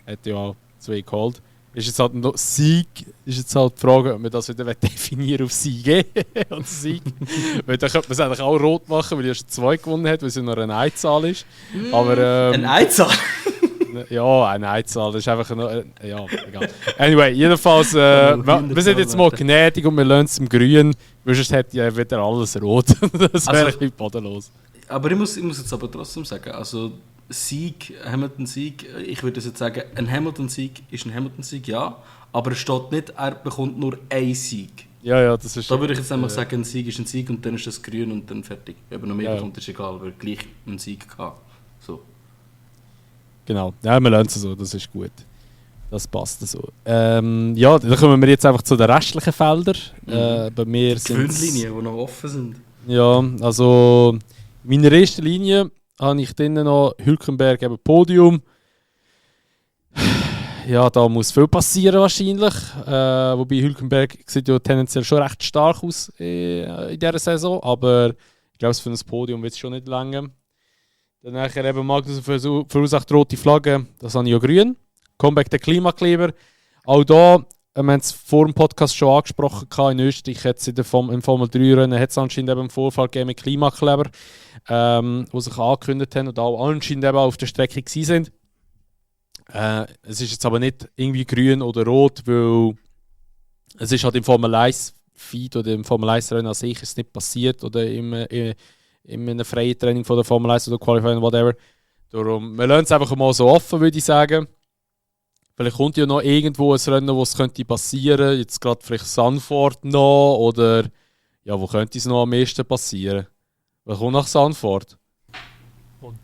[SPEAKER 1] hat ja 2 geholt. Ist jetzt halt noch Sieg, ist jetzt halt die Frage, ob man das wieder definieren auf Sieg und Sieg. Weil dann könnte man es eigentlich auch rot machen, weil er schon 2 gewonnen hat, weil es ja noch eine Einzahl ist. Aber,
[SPEAKER 3] Eine Einzahl?
[SPEAKER 1] ja, eine Einzahl, das ist einfach noch, ja, egal. Anyway, jedenfalls, wir sind jetzt mal gnädig und wir lassen es im Grün, weil sonst hätte ja wieder alles rot. Das wäre ein bisschen bodenlos.
[SPEAKER 3] Aber ich muss jetzt aber trotzdem sagen, also Sieg, Hamilton-Sieg, ich würde jetzt sagen, ein Hamilton-Sieg ist ein Hamilton-Sieg, ja, aber es steht nicht, er bekommt nur einen Sieg.
[SPEAKER 1] Ja, das ist...
[SPEAKER 3] Da würde ich jetzt einfach sagen, ein Sieg ist ein Sieg und dann ist das grün und dann fertig. Ob er noch mehr
[SPEAKER 1] Ja.
[SPEAKER 3] bekommt, ist egal, weil gleich einen Sieg gehabt. So.
[SPEAKER 1] Genau, ja, wir lernen es so, das ist gut. Das passt so. Ja, dann kommen wir jetzt einfach zu den restlichen Feldern. Bei mir
[SPEAKER 3] Die
[SPEAKER 1] sind
[SPEAKER 3] Gewöhnlinien, die noch offen sind.
[SPEAKER 1] ja, also in meiner ersten Linie habe ich drinnen noch Hülkenberg eben Podium. Ja, da muss viel passieren wahrscheinlich. Wobei Hülkenberg sieht ja tendenziell schon recht stark aus in dieser Saison, aber ich glaube, für ein Podium wird es schon nicht lange. Dann nachher eben Magnussen verursacht rote Flagge, das habe ich ja grün. Comeback der Klimakleber. Auch da, wir haben es vor dem Podcast schon angesprochen, in Österreich hat es im Formel 3-Rennen hat es anscheinend eben einen Vorfall gegeben mit Klimakleber, die sich angekündigt haben und auch anscheinend eben auf der Strecke gewesen sind. Es ist jetzt aber nicht irgendwie grün oder rot, weil es ist halt im Formel 1 Feed oder im Formel 1 Rennen an sich ist nicht passiert oder in einem freien Training von der Formel 1 oder Qualifying, whatever. Darum, wir lassen es einfach mal so offen, würde ich sagen. Vielleicht kommt ja noch irgendwo ein Rennen, wo es könnte passieren. Jetzt gerade vielleicht Sanford noch oder ja, wo könnte es noch am meisten passieren? Wer kommt nach Sanford?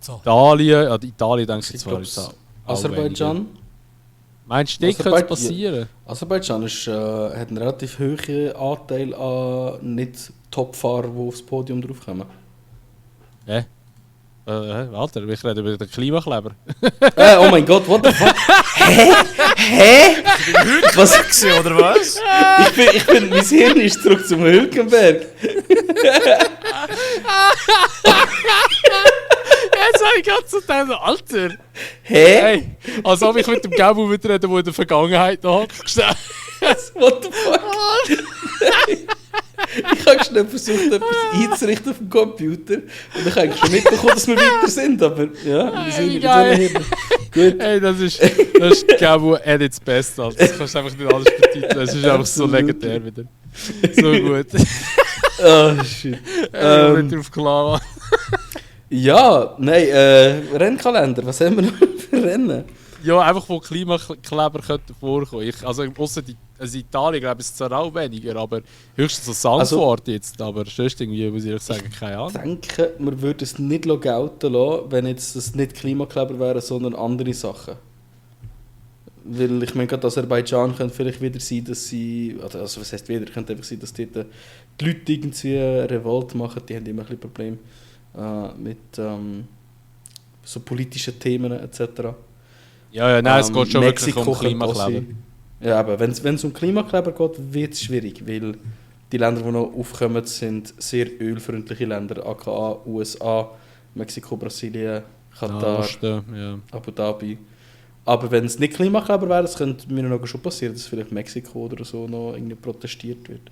[SPEAKER 1] Italien, ja, Italien denke ich zwar jetzt auch.
[SPEAKER 3] Aserbaidschan.
[SPEAKER 1] Meinst du, das könnte passieren?
[SPEAKER 3] Aserbaidschan hat einen relativ hohen Anteil an Nicht-Top-Fahrern, die aufs Podium draufkommen.
[SPEAKER 1] Walter, ich rede über den Klimakleber.
[SPEAKER 3] Oh mein Gott, what the fuck? Hä? Was?
[SPEAKER 2] Oder was?
[SPEAKER 3] Ich bin, mein Hirn ist zurück zum Hülkenberg.
[SPEAKER 1] Jetzt habe ich gerade so gedacht, Alter!
[SPEAKER 3] Hä?
[SPEAKER 1] Hey, als ob ich mit dem Gabo reden, der in der Vergangenheit noch hat.
[SPEAKER 3] What the fuck? Ich habe schnell versucht, etwas einzurichten auf dem Computer. Und ich habe eigentlich schon mitbekommen, dass wir weiter sind. Aber ja, wir sind nicht
[SPEAKER 1] geil.
[SPEAKER 3] Gut.
[SPEAKER 1] Hey, das ist Gabo at its best. Alter. Das kannst du einfach nicht alles betiteln. Es ist einfach so legendär wieder. So gut.
[SPEAKER 3] Oh, shit.
[SPEAKER 1] Ich bin drauf klar.
[SPEAKER 3] Ja, nein, Rennkalender. Was haben wir noch für Rennen?
[SPEAKER 1] Ja, einfach wo Klimakleber könnten vorkommen. Also Italien glaube ich ist zwar auch weniger, aber höchstens so Sanford jetzt. Aber sonst irgendwie muss ich sagen, keine Ahnung.
[SPEAKER 3] Ich denke, wir würden es nicht gelten lassen, wenn jetzt das nicht Klimakleber wären, sondern andere Sachen. Weil ich meine, gerade Aserbaidschan könnte vielleicht wieder sein, dass sie, also was heißt wieder, könnte einfach sein, dass dort die Leute irgendwie Revolt machen, die haben immer ein bisschen Probleme mit so politischen Themen etc.
[SPEAKER 1] Ja, nein, es geht schon
[SPEAKER 4] Mexiko
[SPEAKER 1] wirklich um
[SPEAKER 4] könnte auch
[SPEAKER 1] Klimakleber.
[SPEAKER 4] sein. Ja, aber wenn es um Klimakleber geht, wird es schwierig, weil die Länder, die noch aufkommen, sind sehr ölfreundliche Länder, aka USA, Mexiko, Brasilien, Katar,
[SPEAKER 1] Ja.
[SPEAKER 4] Abu Dhabi. Aber wenn es nicht Klimakleber wäre, das könnte mir noch schon passieren, dass vielleicht Mexiko oder so noch irgendwie protestiert wird.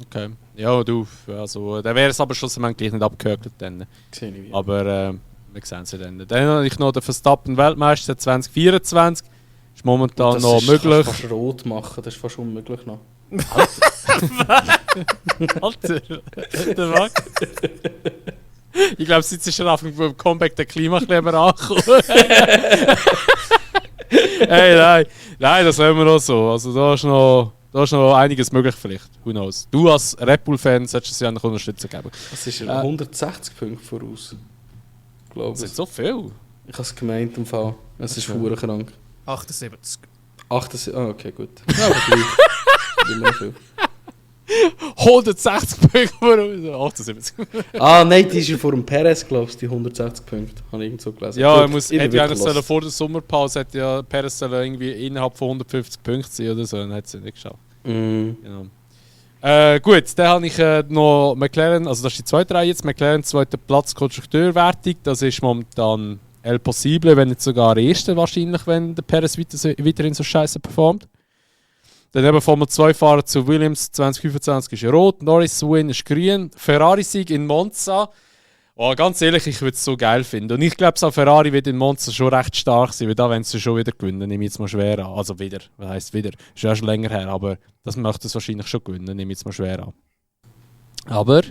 [SPEAKER 1] Okay. Ja, du, also, dann wäre es aber schlussendlich nicht abgehökelt dann.
[SPEAKER 4] Sehe ich wie.
[SPEAKER 1] Aber wir sehen es ja dann. Dann habe ich noch den Verstappen-Weltmeister 2024. Ist momentan
[SPEAKER 4] das
[SPEAKER 1] noch
[SPEAKER 4] ist,
[SPEAKER 1] möglich.
[SPEAKER 4] kannst fast rot machen, das ist fast unmöglich noch.
[SPEAKER 1] Alter, der Max. Ich glaube, jetzt ist schon auf dem Comeback der Klimakleber angekommen. Hey, nein, das haben wir noch so. Also da ist noch einiges möglich vielleicht. Who knows? Du als Red Bull-Fan solltest es ja noch Unterstützung geben.
[SPEAKER 4] Das ist 160 Punkte voraus. Glaube
[SPEAKER 1] Das
[SPEAKER 4] ich.
[SPEAKER 1] sind so viel.
[SPEAKER 4] Ich habe es gemeint im Fall. Es ist verdammt krank.
[SPEAKER 2] 78.
[SPEAKER 4] 78, okay, gut. Ja, aber gleich. Immer noch viel.
[SPEAKER 1] 160 Punkte voraus. 78.
[SPEAKER 4] Nein, die ist ja vor dem Perez, glaube ich, die 160 Punkte. Habe ich irgendwo gelesen.
[SPEAKER 1] Ja,
[SPEAKER 4] Gut, ich bin
[SPEAKER 1] hätte ja eigentlich
[SPEAKER 4] wirklich
[SPEAKER 1] sollen vor der Sommerpause hätte ja Perez sollen irgendwie innerhalb von 150 Punkten sein oder so, dann hat es nicht geschafft. Genau. Gut, dann habe ich noch McLaren, also das ist die zweite Reihe jetzt, McLaren zweiter Platz Konstrukteurwertung, das ist momentan El Possible, wenn nicht sogar der erste wahrscheinlich, wenn der Perez weiterhin so scheiße performt. Dann eben Formel 2 Fahrer zu Williams 2025 ist rot, Norris Win ist grün, Ferrari-Sieg in Monza. Oh, ganz ehrlich, ich würde es so geil finden. Und ich glaube, so Ferrari wird in Monza schon recht stark sein, weil da wollen sie schon wieder gewinnen, nehme ich jetzt mal schwer an. Also wieder, was heisst wieder? Ist ja schon länger her, aber das möchte es wahrscheinlich schon gewinnen, nehme ich jetzt mal schwer an. Aber,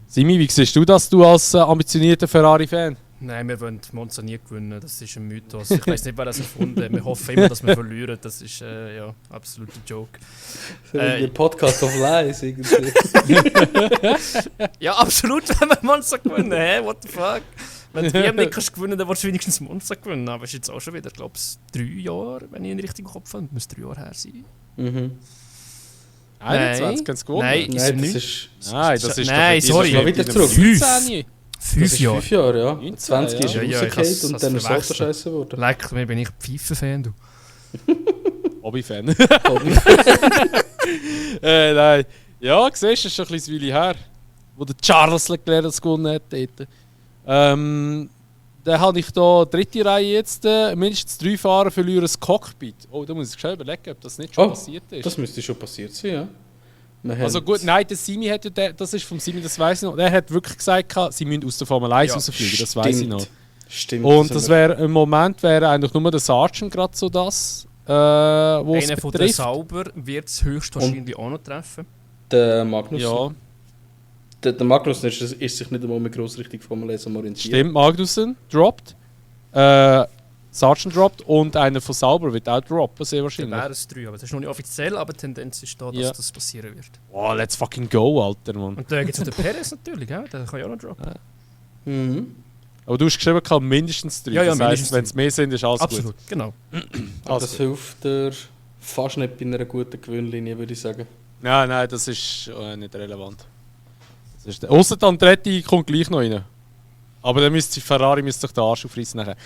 [SPEAKER 1] Simi, wie siehst du das, du als ambitionierter Ferrari-Fan?
[SPEAKER 2] Nein, wir wollen Monza nie gewinnen, das ist ein Mythos. Ich weiß nicht, wer das erfunden hat. Wir hoffen immer, dass wir verlieren, das ist ja absoluter Joke.
[SPEAKER 4] Der Podcast of Lies irgendwie.
[SPEAKER 2] Ja, absolut, wenn wir Monza gewinnen. Hä? What the fuck? Wenn du WM nicht kannst gewinnen, dann willst du wenigstens Monza gewinnen. Aber es ist jetzt auch schon wieder, ich glaube, 3 Jahre, wenn ich in den richtigen Kopf habe. Muss 3 Jahre her sein.
[SPEAKER 1] 21 ganz gewonnen.
[SPEAKER 2] Nein,
[SPEAKER 4] Nein, das
[SPEAKER 2] nicht.
[SPEAKER 4] ist...
[SPEAKER 1] Nein, das ist
[SPEAKER 2] Nein,
[SPEAKER 1] doch
[SPEAKER 2] sorry.
[SPEAKER 4] Mal wieder zurück.
[SPEAKER 1] 15.
[SPEAKER 2] 5 Jahre.
[SPEAKER 4] 5 Jahre, ja.
[SPEAKER 1] 19,
[SPEAKER 4] 20 ist
[SPEAKER 2] ja.
[SPEAKER 4] er
[SPEAKER 2] Ja, ich
[SPEAKER 4] rausgefallen
[SPEAKER 2] has-
[SPEAKER 4] und
[SPEAKER 2] has
[SPEAKER 4] dann ist es
[SPEAKER 2] verwechselt.
[SPEAKER 4] scheiße geworden.
[SPEAKER 2] Leck, mir bin ich Pfeife-Fan, du.
[SPEAKER 1] Hobby-Fan. Nein. Ja, siehst du, es ist schon ein bisschen Weile her, wo der Charles Leclerc das gewonnen hat. Dort. Dann habe ich hier dritte Reihe jetzt. Mindestens 3 Fahrer verlieren das Cockpit. Oh, da muss ich schnell überlegen, ob das nicht schon passiert ist.
[SPEAKER 4] Das müsste schon passiert sein, ja.
[SPEAKER 1] Also gut, nein, der Simi hat ja, das ist vom Simi, das weiß ich noch. Der hat wirklich gesagt, sie müssen aus der Formel 1 rausfliegen, das weiß ich noch.
[SPEAKER 4] Stimmt.
[SPEAKER 1] Und das wäre im Moment wäre eigentlich nur der Sargent gerade so das, wo es
[SPEAKER 2] Einer von den
[SPEAKER 1] betrifft.
[SPEAKER 2] Sauber wird es höchstwahrscheinlich auch noch treffen.
[SPEAKER 4] Der Magnus.
[SPEAKER 1] Ja,
[SPEAKER 4] Der Magnus ist sich nicht einmal mehr gross richtig Formel 1 am orientieren.
[SPEAKER 1] stimmt, Magnussen droppt, Sargent droppt und einer von Sauber wird auch droppen, sehr
[SPEAKER 2] Dann
[SPEAKER 1] wahrscheinlich.
[SPEAKER 2] wären es 3, aber das ist noch nicht offiziell, aber die Tendenz ist da, dass
[SPEAKER 1] Ja.
[SPEAKER 2] das passieren wird.
[SPEAKER 1] Oh, let's fucking go, Alter, Mann.
[SPEAKER 2] Und dann gibt es noch den Perez natürlich, ja? Der kann ja auch noch droppen.
[SPEAKER 4] Mhm.
[SPEAKER 1] Aber du hast geschrieben, kann mindestens 3.
[SPEAKER 2] Ja, ja,
[SPEAKER 1] das
[SPEAKER 2] mindestens
[SPEAKER 1] heisst, wenn es mehr sind, ist alles
[SPEAKER 2] Absolut, genau.
[SPEAKER 1] gut.
[SPEAKER 4] Aber
[SPEAKER 1] Also
[SPEAKER 4] das hilft dir fast nicht bei einer guten Gewinnlinie, würde ich sagen.
[SPEAKER 1] Nein, das ist nicht relevant. Ausser die Andretti kommt gleich noch rein. Aber dann müsste Ferrari sich den Arsch aufreißen nachher.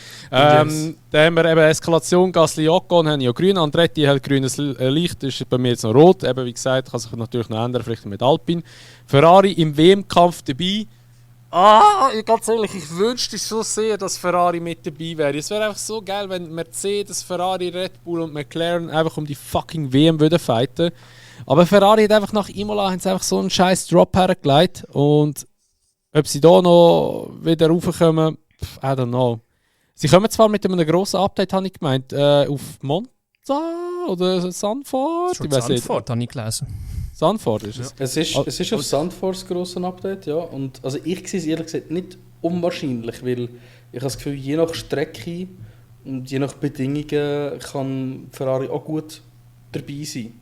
[SPEAKER 4] Yes.
[SPEAKER 1] Dann haben wir eben Eskalation, Gasly, Ocon haben ja grün, Andretti hat grünes Licht, ist bei mir jetzt noch rot. Eben wie gesagt, kann sich natürlich noch ändern, vielleicht mit Alpine. Ferrari im WM-Kampf dabei. Ganz ehrlich, ich wünschte so sehr, dass Ferrari mit dabei wäre. Es wäre einfach so geil, wenn Mercedes, Ferrari, Red Bull und McLaren einfach um die fucking WM würden fighten. Aber Ferrari hat einfach nach Imola haben sie einfach so einen scheiß Drop hergelegt. Und ob sie da noch wieder raufkommen, I don't know. Sie kommen zwar mit einem grossen Update, habe ich gemeint, auf Monza oder Zandvoort?
[SPEAKER 2] Schon
[SPEAKER 1] Ich weiß nicht.
[SPEAKER 2] Zandvoort, habe ich gelesen.
[SPEAKER 1] Zandvoort ist es.
[SPEAKER 4] Es ist auf Sandforce grosses Update, ja. Und also ich sehe es ehrlich gesagt nicht unwahrscheinlich, weil ich habe das Gefühl, je nach Strecke und je nach Bedingungen kann Ferrari auch gut dabei sein.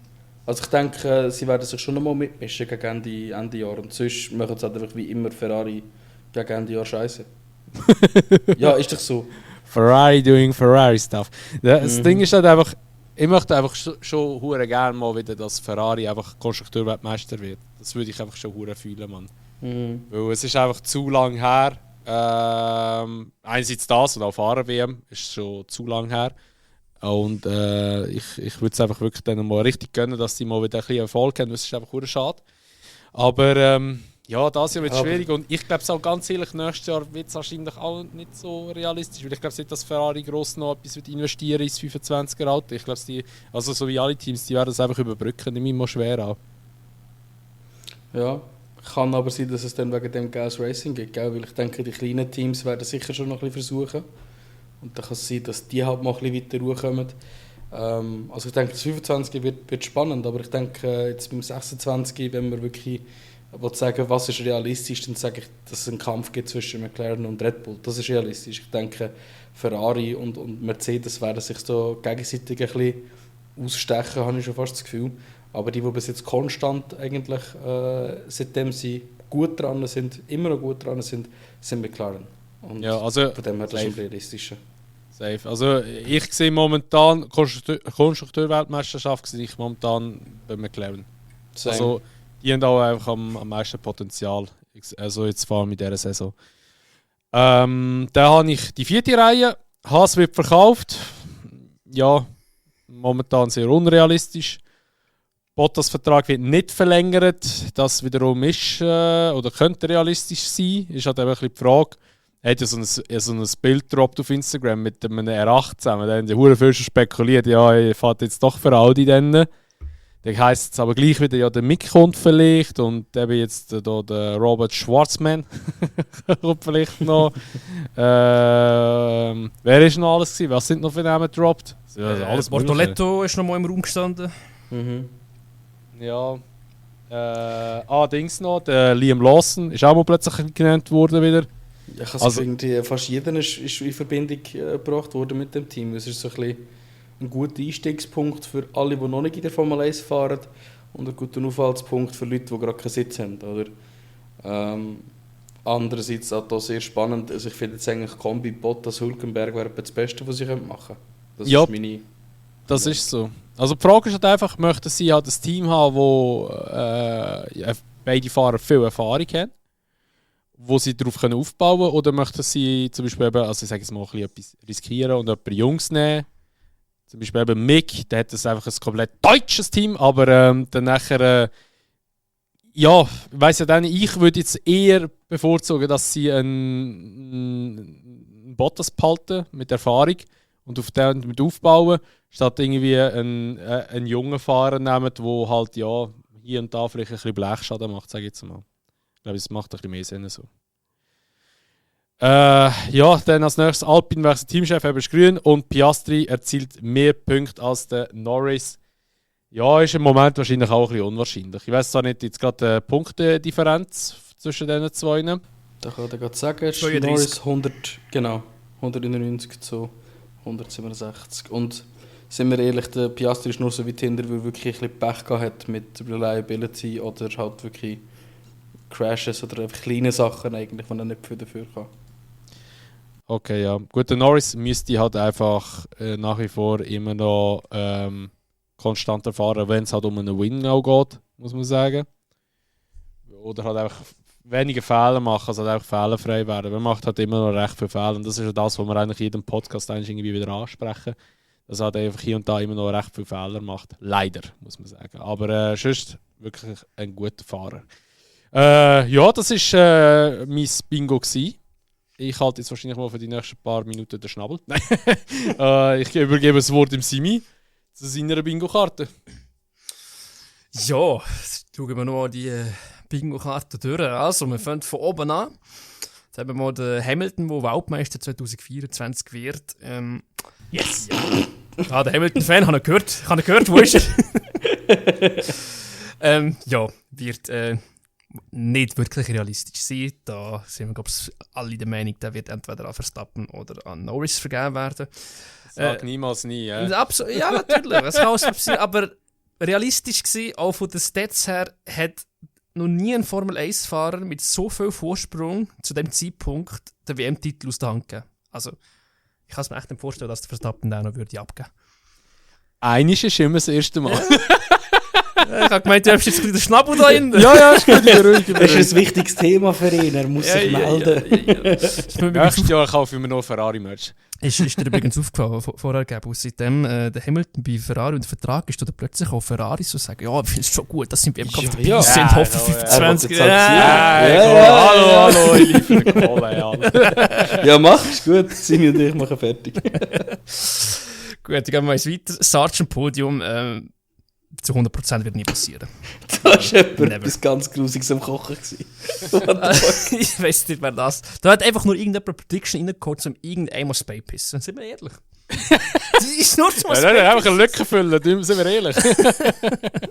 [SPEAKER 4] Also ich denke, sie werden sich schon noch mal mitmischen gegen Ende Jahr. Und sonst machen sie halt einfach wie immer Ferrari gegen Ende Jahr scheiße. Ja, ist doch so.
[SPEAKER 1] Ferrari doing Ferrari stuff. Das Ding ist halt einfach, ich möchte einfach schon hure gerne mal wieder, dass Ferrari einfach Konstrukteurweltmeister wird. Das würde ich einfach schon hure fühlen, Mann. Weil es ist einfach zu lang her. Einerseits das und auch Fahrer-WM ist schon zu lang her. Und ich würde es einfach wirklich dann mal richtig gönnen, dass die mal wieder ein bisschen Erfolg haben. Das ist einfach sehr schade. Aber ja, das Jahr wird es schwierig. Und ich glaube es auch ganz ehrlich, nächstes Jahr wird es wahrscheinlich auch nicht so realistisch. Weil ich glaube nicht, dass Ferrari gross noch etwas wird investieren ins 25er Auto. Ich glaube, also so wie alle Teams, die werden das einfach überbrücken. Nicht immer schwer an.
[SPEAKER 4] Ja, kann aber sein, dass es dann wegen dem Gas Racing gibt, gell? Weil ich denke, die kleinen Teams werden sicher schon noch ein bisschen versuchen. Und dann kann es sein, dass die halt mal ein bisschen weiter hochkommen. Also ich denke, das 25 wird spannend, aber ich denke, jetzt beim 26, wenn wir wirklich sagen, was ist realistisch, dann sage ich, dass es einen Kampf gibt zwischen McLaren und Red Bull. Das ist realistisch. Ich denke, Ferrari und Mercedes werden sich so gegenseitig ein bisschen ausstechen, habe ich schon fast das Gefühl. Aber die bis jetzt konstant eigentlich, seitdem sie gut dran sind, immer noch gut dran sind McLaren. Und
[SPEAKER 1] ja, also,
[SPEAKER 4] von dem her das ist realistischer.
[SPEAKER 1] Safe. Also ich sehe momentan Konstrukteur-Weltmeisterschaft sehe ich momentan bei McLaren.
[SPEAKER 4] Same.
[SPEAKER 1] Also die haben auch einfach am meisten Potenzial. Also jetzt vor allem mit dieser Saison. Dann habe ich die 4. Reihe. Haas wird verkauft. Ja, momentan sehr unrealistisch. Bottas-Vertrag wird nicht verlängert. Das wiederum ist oder könnte realistisch sein. Ist halt einfach ein bisschen die Frage. Er hat ja so ein Bild gedroppt auf Instagram mit einem R8 zusammen. Da haben die Hurenführer schon spekuliert, ja, er fährt jetzt doch für Audi dann. Dann heisst es aber gleich wieder, ja, der Mick kommt vielleicht und eben jetzt der Robert Schwarzman kommt vielleicht noch. Wer ist noch alles gewesen? Was sind noch für Namen gedroppt?
[SPEAKER 2] Also alles Bortoletto ist noch mal im Raum gestanden.
[SPEAKER 4] Mhm.
[SPEAKER 1] Ja. Dings noch, der Liam Lawson ist auch mal plötzlich genannt worden wieder.
[SPEAKER 4] Ja,
[SPEAKER 1] Also-
[SPEAKER 4] irgendwie fast jeder ist in Verbindung gebracht worden mit dem Team. Es ist so ein bisschen ein guter Einstiegspunkt für alle, die noch nicht in der Formel 1 fahren und ein guter Aufhaltspunkt für Leute, die gerade keinen Sitz haben. Oder? Andererseits auch da sehr spannend. Also ich finde jetzt eigentlich Kombi, Bottas, Hülkenberg wäre das Beste, was sie machen können. Das
[SPEAKER 1] Ja.
[SPEAKER 4] ist meine...
[SPEAKER 1] Das ist so. Also die Frage ist halt einfach, möchten sie halt ein Team haben, wo beide Fahrer viel Erfahrung haben, wo sie darauf aufbauen können, oder möchten sie zum Beispiel eben, also ich sage jetzt mal, ein bisschen etwas riskieren und jemanden Jungs nehmen. Zum Beispiel eben Mick, der hat das einfach ein komplett deutsches Team, aber dann nachher, ja, ich weiss ja dann, ich würde jetzt eher bevorzugen, dass sie einen Bottas behalten mit Erfahrung und auf den mit aufbauen, statt irgendwie einen jungen Fahrer nehmen, der halt ja hier und da vielleicht ein bisschen Blechschaden macht, sage ich jetzt mal. Ich glaube, es macht ein bisschen mehr Sinn so. Ja, dann als nächstes Alpine wechselt Teamchef Eberst Grün und Piastri erzielt mehr Punkte als der Norris. Ja, ist im Moment wahrscheinlich auch ein bisschen unwahrscheinlich. Ich weiß zwar nicht jetzt gerade die Punktedifferenz zwischen diesen zwei.
[SPEAKER 4] Da kann ich gerade sagen, es ist
[SPEAKER 2] 32.
[SPEAKER 4] Norris 100, genau, 199 zu 167. Und sind wir ehrlich, der Piastri ist nur so weit hinter, weil er wirklich ein bisschen Pech gehabt hat mit Reliability oder halt wirklich Crashes oder einfach kleine Sachen eigentlich, die er nicht viel dafür kann.
[SPEAKER 1] Okay, ja. Gut, der Norris müsste halt einfach nach wie vor immer noch konstanter fahren, wenn es halt um einen Win auch geht, muss man sagen. Oder halt einfach weniger Fehler machen, also halt einfach fehlerfrei werden. Man macht halt immer noch recht viele Fehler und das ist ja das, was wir eigentlich in jedem Podcast eigentlich irgendwie wieder ansprechen. Dass er halt einfach hier und da immer noch recht viele Fehler macht. Leider, muss man sagen. Aber sonst wirklich ein guter Fahrer. Ja, das war mein Bingo gewesen. Ich halte jetzt wahrscheinlich mal für die nächsten paar Minuten den Schnabel. Nein. Ich übergebe das Wort dem Simi zu seiner Bingo-Karte.
[SPEAKER 2] Ja, jetzt schauen wir noch die Bingo-Karte durch. Also, wir fangen von oben an. Jetzt haben wir mal den Hamilton, der Weltmeister 2024 wird. Yes! Ja, der Hamilton-Fan, habe ich gehört, wo ist er? Ja, wird nicht wirklich realistisch sein. Da sind wir, glaube ich, alle der Meinung, der wird entweder an Verstappen oder an Norris vergeben werden.
[SPEAKER 1] Sag niemals nie, ja.
[SPEAKER 2] Ja, natürlich, es kann alles passieren, aber realistisch gesehen, auch von den Stats her, hat noch nie ein Formel-1-Fahrer mit so viel Vorsprung zu dem Zeitpunkt den WM-Titel aus der Hand gegeben. Also, ich kann es mir echt nicht vorstellen, dass der Verstappen den noch würde abgeben.
[SPEAKER 1] Einiges ist immer das erste Mal.
[SPEAKER 2] Ich habe gemeint, du hast jetzt ein bisschen den Schnabel da hinten.
[SPEAKER 1] Ja, ist gut, ruhig.
[SPEAKER 4] Das ist ein wichtiges Thema für ihn, er muss sich melden.
[SPEAKER 1] Nächstes Jahr kaufe ich mir noch Ferrari-Merch.
[SPEAKER 2] Ist dir übrigens aufgefallen, vorher gegeben, seitdem der Hamilton bei Ferrari und Vertrag ist, oder plötzlich auch Ferrari so sagen, ja, ich finde es schon gut, dass sie beim Kampf dabei sind, hoffen 25.
[SPEAKER 1] Hallo, ich liefere den Kohle,
[SPEAKER 4] Ja, mach, ist gut, Simi und ich machen fertig.
[SPEAKER 2] Gut, dann gehen wir mal weiter. Sargent Podium, zu 100% wird nie passieren.
[SPEAKER 4] Da war etwas ganz Grusiges am Kochen.
[SPEAKER 2] Ich weiß nicht, wer das. Da hat einfach nur irgendeine Prediction reingeholt, um irgendeinmal Spay pissen. Sind wir ehrlich? Das ist nur zum
[SPEAKER 1] Nein, einfach eine Lücke füllen, sind wir ehrlich.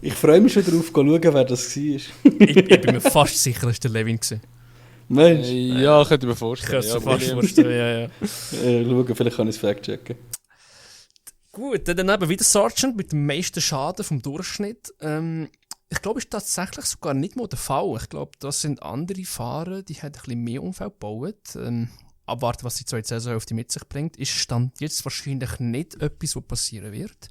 [SPEAKER 4] Ich freue mich schon darauf, schauen, wer das war.
[SPEAKER 2] Ich bin mir fast sicher, dass der Levin war.
[SPEAKER 4] Mensch,
[SPEAKER 1] Ja, könnte ich mir vorstellen.
[SPEAKER 2] Ich kann es
[SPEAKER 1] Ja,
[SPEAKER 2] mir fast vorstellen, ja.
[SPEAKER 4] schauen, vielleicht kann ich es fact-checken.
[SPEAKER 2] Gut, dann eben wieder Sargent mit dem meisten Schaden vom Durchschnitt. Ich glaube, ist tatsächlich sogar nicht mal der Fall. Ich glaube, das sind andere Fahrer, die haben ein bisschen mehr Unfall gebaut. Abwarten, was die zweite Saisonhälfte mit sich bringt, ist Stand jetzt wahrscheinlich nicht etwas, was passieren wird.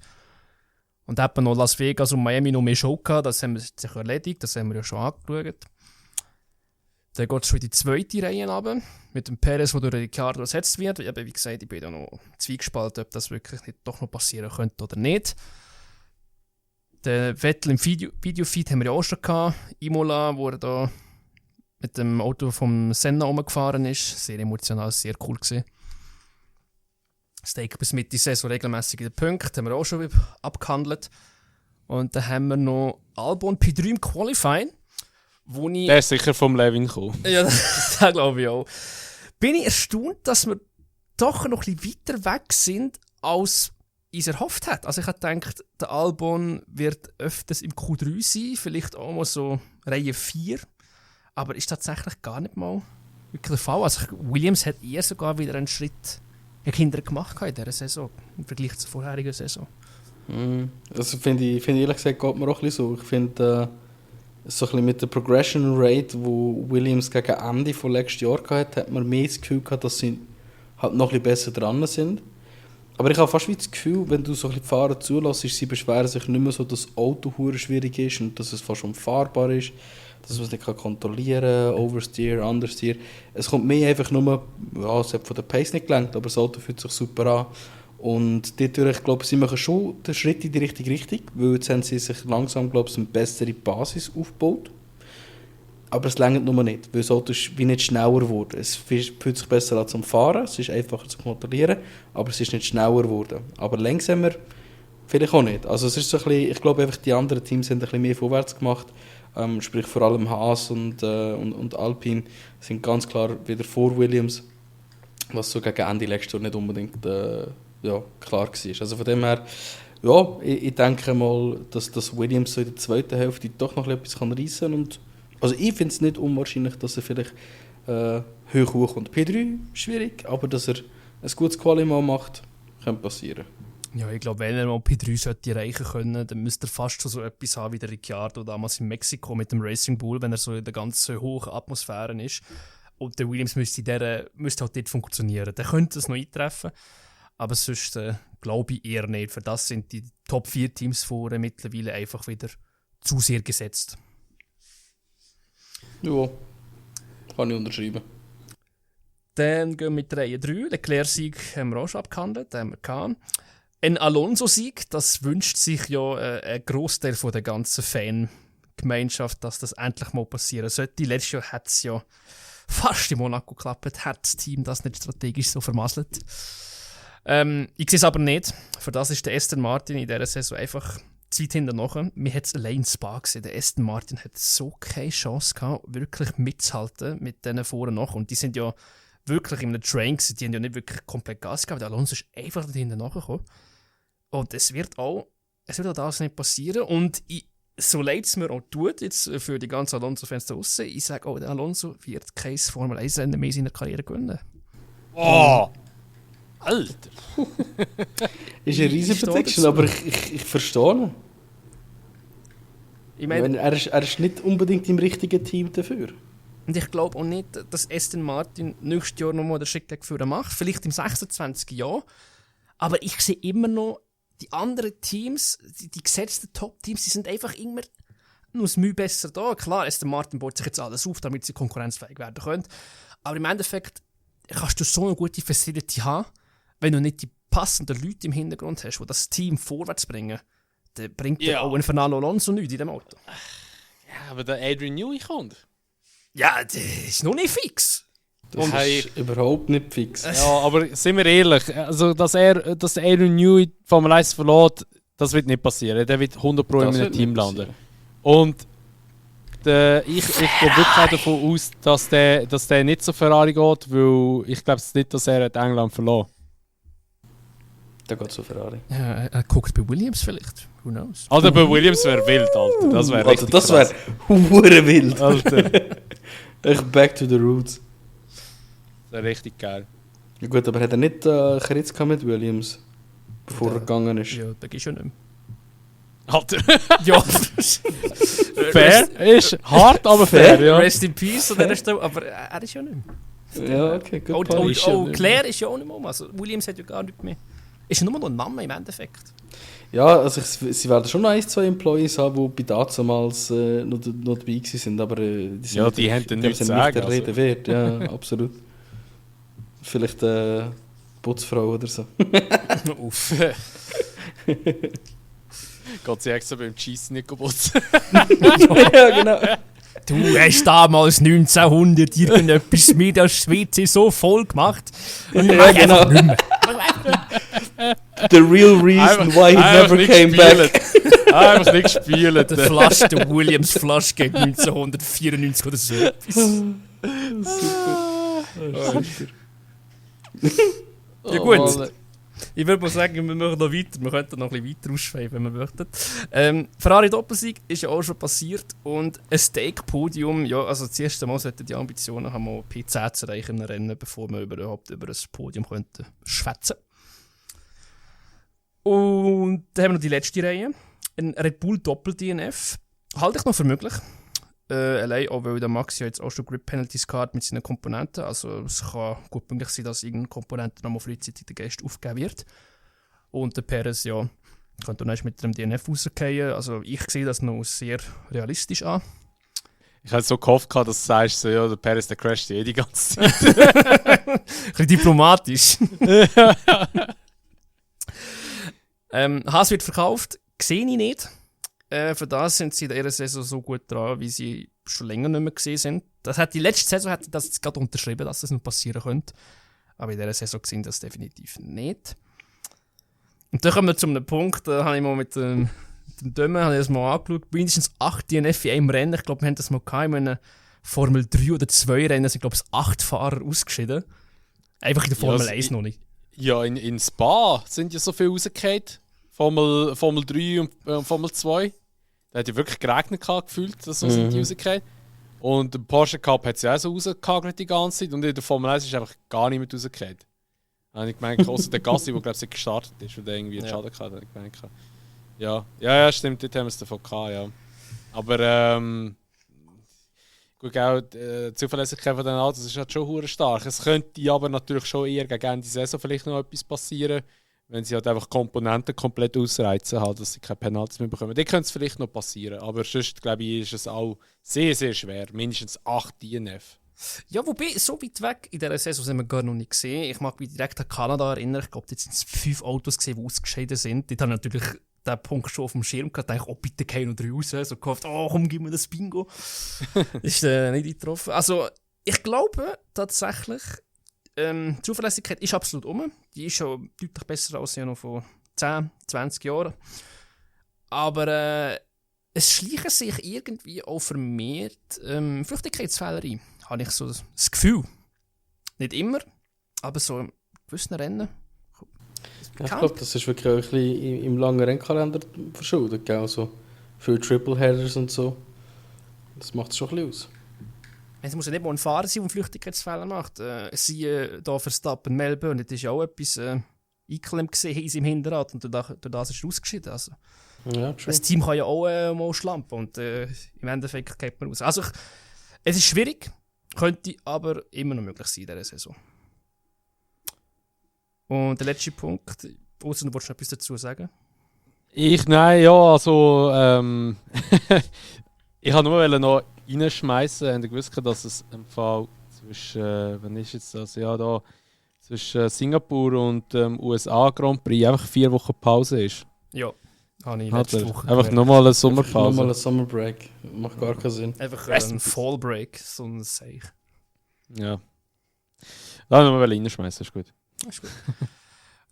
[SPEAKER 2] Und eben noch Las Vegas und Miami noch mehr Show gehabt, das haben wir sich erledigt, das haben wir ja schon angeschaut. Dann geht es schon in die zweite Reihe runter, mit dem Perez, der durch Ricciardo ersetzt wird. Wie gesagt, ich bin da noch zwiegespalten, ob das wirklich nicht doch noch passieren könnte oder nicht. Den Vettel im Videofeed haben wir ja auch schon gehabt. Imola, wo er da mit dem Auto vom Senna rumgefahren ist. Sehr emotional, sehr cool gewesen. Steak bis Mitte Saison regelmäßig in den Punkten, haben wir auch schon abgehandelt. Und dann haben wir noch Albon P3 im Qualifying. Wo ich,
[SPEAKER 1] Der ist sicher vom Levin gekommen.
[SPEAKER 2] ja, das glaube ich auch. Bin ich erstaunt, dass wir doch noch ein bisschen weiter weg sind, als ich es erhofft hätte. Also ich habe gedacht, der Albon wird öfters im Q3 sein, vielleicht auch mal so Reihe 4. Aber ist tatsächlich gar nicht mal wirklich der Fall. Also Williams hat eher sogar wieder einen Schritt hinterher gemacht in dieser Saison, im Vergleich zur vorherigen Saison.
[SPEAKER 4] Also finde ich ehrlich gesagt, geht mir auch ein bisschen so. Ich finde, so ein bisschen mit der Progression Rate, wo Williams gegen Ende von letztes Jahr hatte, hat man mehr das Gefühl gehabt, dass sie halt noch ein bisschen besser dran sind. Aber ich habe fast wie das Gefühl, wenn du so ein bisschen die Fahrer zulässt, sie beschweren sich nicht mehr so, dass das Auto hure schwierig ist und dass es fast unfahrbar ist, dass man es nicht kontrollieren kann, Oversteer, Understeer. Es kommt mehr einfach nur, ja, es hat von der Pace nicht gelangt, aber das Auto fühlt sich super an. Und dadurch, ich glaube, sie machen schon den Schritt in die richtige Richtung, weil jetzt haben sie sich langsam, glaube ich, eine bessere Basis aufgebaut. Aber es reicht nur nicht, weil das Auto ist wie nicht schneller geworden. Es fühlt sich besser an zum Fahren, es ist einfacher zu kontrollieren, aber es ist nicht schneller geworden. Aber langsamer vielleicht auch nicht. Also es ist so ein bisschen, ich glaube einfach, die anderen Teams haben ein bisschen mehr vorwärts gemacht. Sprich vor allem Haas und Alpine sind ganz klar wieder vor Williams, was so gegen Ende letztes Jahr nicht unbedingt klar war. Also von dem her, ja, ich denke mal, dass Williams so in der zweiten Hälfte doch noch etwas reissen kann. Und also ich finde es nicht unwahrscheinlich, dass er vielleicht hoch kommt. P3 schwierig, aber dass er ein gutes Quali mal macht, kann passieren.
[SPEAKER 2] Ja, ich glaube, wenn er mal P3 sollte erreichen können, dann müsste er fast schon so etwas haben wie der Ricciardo damals in Mexiko mit dem Racing Bull, wenn er so in der ganz hohen Atmosphäre ist. Und der Williams müsste halt dort funktionieren. Der könnte es noch eintreffen, aber sonst glaube ich eher nicht. Für das sind die Top 4 Teams vorne mittlerweile einfach wieder zu sehr gesetzt.
[SPEAKER 4] Ja, kann ich unterschreiben.
[SPEAKER 2] Dann gehen wir mit Reihe 3. Leclerc-Sieg haben wir auch schon abgehandelt. Haben wir gehabt. Ein Alonso-Sieg, das wünscht sich ja ein Großteil der ganzen Fangemeinschaft, dass das endlich mal passieren sollte. Letztes Jahr hat es ja fast in Monaco geklappt, hat das Team das nicht strategisch so vermasselt. Ich sehe es aber nicht. Für das ist der Aston Martin in dieser Saison einfach Zeit hinten nachher. Wir haben es allein in Spa gesehen. Der Aston Martin hat so keine Chance gehabt, wirklich mitzuhalten mit denen vorne nach. Und die sind ja wirklich in einem Train gewesen. Die haben ja nicht wirklich komplett Gas gegeben. Der Alonso ist einfach hinten nachgekommen. Und es wird auch das nicht passieren. Und so leid es mir auch tut, jetzt für die ganzen Alonso-Fans da draussen, ich sage auch, der Alonso wird kein Formel-1-Rennen mehr in seiner Karriere gewinnen.
[SPEAKER 1] Oh! Alter!
[SPEAKER 4] Ist eine riesige Prediction, aber ich verstehe ihn.
[SPEAKER 2] Ich meine,
[SPEAKER 4] Er ist nicht unbedingt im richtigen Team dafür.
[SPEAKER 2] und ich glaube auch nicht, dass Aston Martin nächstes Jahr nochmal den Schritt gegen vorne macht. Vielleicht im 26. Jahr. Aber ich sehe immer noch die anderen Teams, die gesetzten Top-Teams, die sind einfach immer noch ein Mühe besser da. Klar, Aston Martin baut sich jetzt alles auf, damit sie konkurrenzfähig werden können. Aber im Endeffekt kannst du so eine gute Facility haben, wenn du nicht die passenden Leute im Hintergrund hast, die das Team vorwärts bringen. Dann bringt dir auch ein Fernando Alonso nichts in dem Auto.
[SPEAKER 1] Ja, aber der Adrian Newey kommt.
[SPEAKER 2] Ja, das ist noch nicht fix.
[SPEAKER 4] Das ist überhaupt nicht fix.
[SPEAKER 1] Ja, aber sind wir ehrlich, also dass der Adrian Newey Formel 1 verlässt, das wird nicht passieren. Der wird 100% in einem Team landen. Und ich gehe wirklich auch davon aus, dass der nicht zu Ferrari geht, weil ich glaube nicht, dass er England verloren.
[SPEAKER 4] Der geht zu Ferrari.
[SPEAKER 2] Ja, er guckt bei Williams vielleicht. Who knows?
[SPEAKER 1] Alter, bei Williams wäre wild, Alter. Das wäre richtig
[SPEAKER 4] das wäre hure wild.
[SPEAKER 1] Alter, das
[SPEAKER 4] Echt back to the roots.
[SPEAKER 1] wäre richtig geil.
[SPEAKER 4] Ja gut, aber hat er nicht Kritzka mit Williams, bevor er gegangen ist?
[SPEAKER 2] Ja, da gehst du ja nicht mehr.
[SPEAKER 1] Alter,
[SPEAKER 2] Ja,
[SPEAKER 1] fair. Ist hart, aber fair, ja.
[SPEAKER 2] Rest in Peace an dieser Stelle, aber er ist ja nicht mehr.
[SPEAKER 4] Ja, okay, gut.
[SPEAKER 2] Claire ist ja auch nicht mehr. Also Williams hat ja gar nicht mehr. Ist ja nur noch ein Name im Endeffekt.
[SPEAKER 4] Ja, also sie werden schon noch 1-2 Employees haben, die bei damals noch dabei waren, aber die sind
[SPEAKER 1] Ja, die haben dann nichts zu
[SPEAKER 4] nicht
[SPEAKER 1] sagen,
[SPEAKER 4] der Rede wert. Ja, absolut. Vielleicht Putzfrau oder so.
[SPEAKER 2] Uff.
[SPEAKER 1] Geht sie extra beim Cheese nicht putzen.
[SPEAKER 4] Ja, genau.
[SPEAKER 2] Du hast damals 1900 irgendetwas mit der Schweiz so voll gemacht. Und
[SPEAKER 4] Ja, genau.
[SPEAKER 2] nicht mehr.
[SPEAKER 4] The real reason why he never came back.
[SPEAKER 1] Einfach nicht gespielt.
[SPEAKER 2] Der Williams Flash gegen 1994 oder so etwas. Ja gut. Ich würde mal sagen, wir machen noch weiter. Wir könnten noch ein bisschen weiter ausschweifen, wenn wir möchten. Ferrari Doppelsieg ist ja auch schon passiert. Und ein Steak-Podium, ja, also das erste Mal sollten die Ambitionen haben, mal P10 zu erreichen im Rennen, bevor wir überhaupt über ein Podium könnten schwätzen. Und dann haben wir noch die letzte Reihe. Ein Red Bull Doppel-DNF. Halte ich noch für möglich. Allein auch, weil der Max ja jetzt auch schon Grip Penalties gehabt mit seinen Komponenten. Also es kann gut möglich sein, dass irgendeine Komponente nochmal frühzeitig der Gäste aufgegeben wird. Und der Perez, ja, könnte dann mit dem DNF rausgehen. Also ich sehe das noch sehr realistisch an.
[SPEAKER 1] Ich hatte so gehofft, dass du sagst, so, ja, der Perez, der crasht die ganze Zeit.
[SPEAKER 2] Ein bisschen diplomatisch. Haas wird verkauft, sehe ich nicht. Für das sind sie in dieser Saison so gut dran, wie sie schon länger nicht mehr gesehen sind. Die letzte Saison hat das gerade unterschrieben, dass das noch passieren könnte. Aber in dieser Saison gesehen das definitiv nicht. Und dann kommen wir zu einem Punkt, da habe ich mal mit dem Dömen das mal angeschaut. Mindestens 8 DNF in einem Rennen. Ich glaube, wir haben das mal gehabt, in einem Formel 3 oder 2 Rennen sind, glaube ich, 8 Fahrer ausgeschieden. Einfach in der Formel 1 noch nicht.
[SPEAKER 1] Ja, in Spa sind ja so viele rausgefallen. Formel 3 und Formel 2. Da hat ja wirklich geregnet gefühlt, dass so sind die rausgefallen. Und im Porsche Cup hat es ja auch so rausgekagelt die ganze Zeit. Und in der Formel 1 ist einfach gar nicht mehr rausgefallen. Da habe ich gemeint, außer der Gassi, der glaube ich gestartet ist, weil der irgendwie einen Schaden hatte. Ja, stimmt, dort haben wir es davon gehabt, ja. Aber gut, auch die Zuverlässigkeit von den Autos ist halt schon hure stark. Es könnte aber natürlich schon eher gegen Ende Saison vielleicht noch etwas passieren, wenn sie halt einfach Komponenten komplett ausreizen, halt, dass sie keine Penalties mehr bekommen. Dann könnte es vielleicht noch passieren, aber sonst glaube ich, ist es auch sehr, sehr schwer. Mindestens 8 DNF.
[SPEAKER 2] Ja, wobei, so weit weg in dieser Saison sind wir gar noch nicht gesehen. Ich mag mich direkt an Kanada erinnern. Ich glaube, jetzt sind es 5 Autos gesehen, die ausgeschieden sind. Die haben natürlich den Punkt schon auf dem Schirm gehabt. Ich dachte, oh, bitte gehen noch 3 raus. So gehofft, oh, komm, gib mir das Bingo. Ist nicht eingetroffen. Also, ich glaube tatsächlich, die Zuverlässigkeit ist absolut um. Die ist schon deutlich besser als ja noch vor 10, 20 Jahren. Aber es schleichen sich irgendwie auch vermehrt Flüchtigkeitsfehler ein. Habe ich so das Gefühl. Nicht immer, aber so in gewissen Rennen.
[SPEAKER 4] Ja, ich glaube, das ist wirklich auch ein bisschen im langen Rennkalender verschuldet. Gell? Also viele Triple-Headers und so. Das macht es schon ein bisschen aus.
[SPEAKER 2] Es muss ja nicht mal ein Fahrer sein, der Flüchtigkeitsfehler macht. Siehe hier Verstappen, Melbourne, das ist ja auch etwas eingeklemmt gesehen in seinem Hinterrad und durch das ist er ausgeschieden. Also,
[SPEAKER 4] ja, true.
[SPEAKER 2] das Team kann ja auch mal schlampen und im Endeffekt geht man raus. Also es ist schwierig, könnte aber immer noch möglich sein in dieser Saison. Und der letzte Punkt, Olsen, du wolltest noch etwas dazu sagen?
[SPEAKER 1] Nein, ja, also ich wollte nur noch reinschmeißen. Habt ihr gewusst, dass es im Fall zwischen, wann ist jetzt das? Ja, da zwischen Singapur und USA Grand Prix einfach 4 Wochen Pause ist?
[SPEAKER 2] Ja, habe ich
[SPEAKER 1] Hat
[SPEAKER 2] letzte
[SPEAKER 1] er.
[SPEAKER 2] Woche
[SPEAKER 1] Einfach
[SPEAKER 2] gehört.
[SPEAKER 1] nochmal eine Sommerpause.
[SPEAKER 4] Nochmal ein Summer Break. Macht gar keinen Sinn.
[SPEAKER 2] Einfach
[SPEAKER 1] Rest in
[SPEAKER 2] ein
[SPEAKER 1] peace.
[SPEAKER 2] Fall Break, so ein Seich.
[SPEAKER 1] Ja. Da nur reinschmeißen, ist gut.
[SPEAKER 2] Ist gut.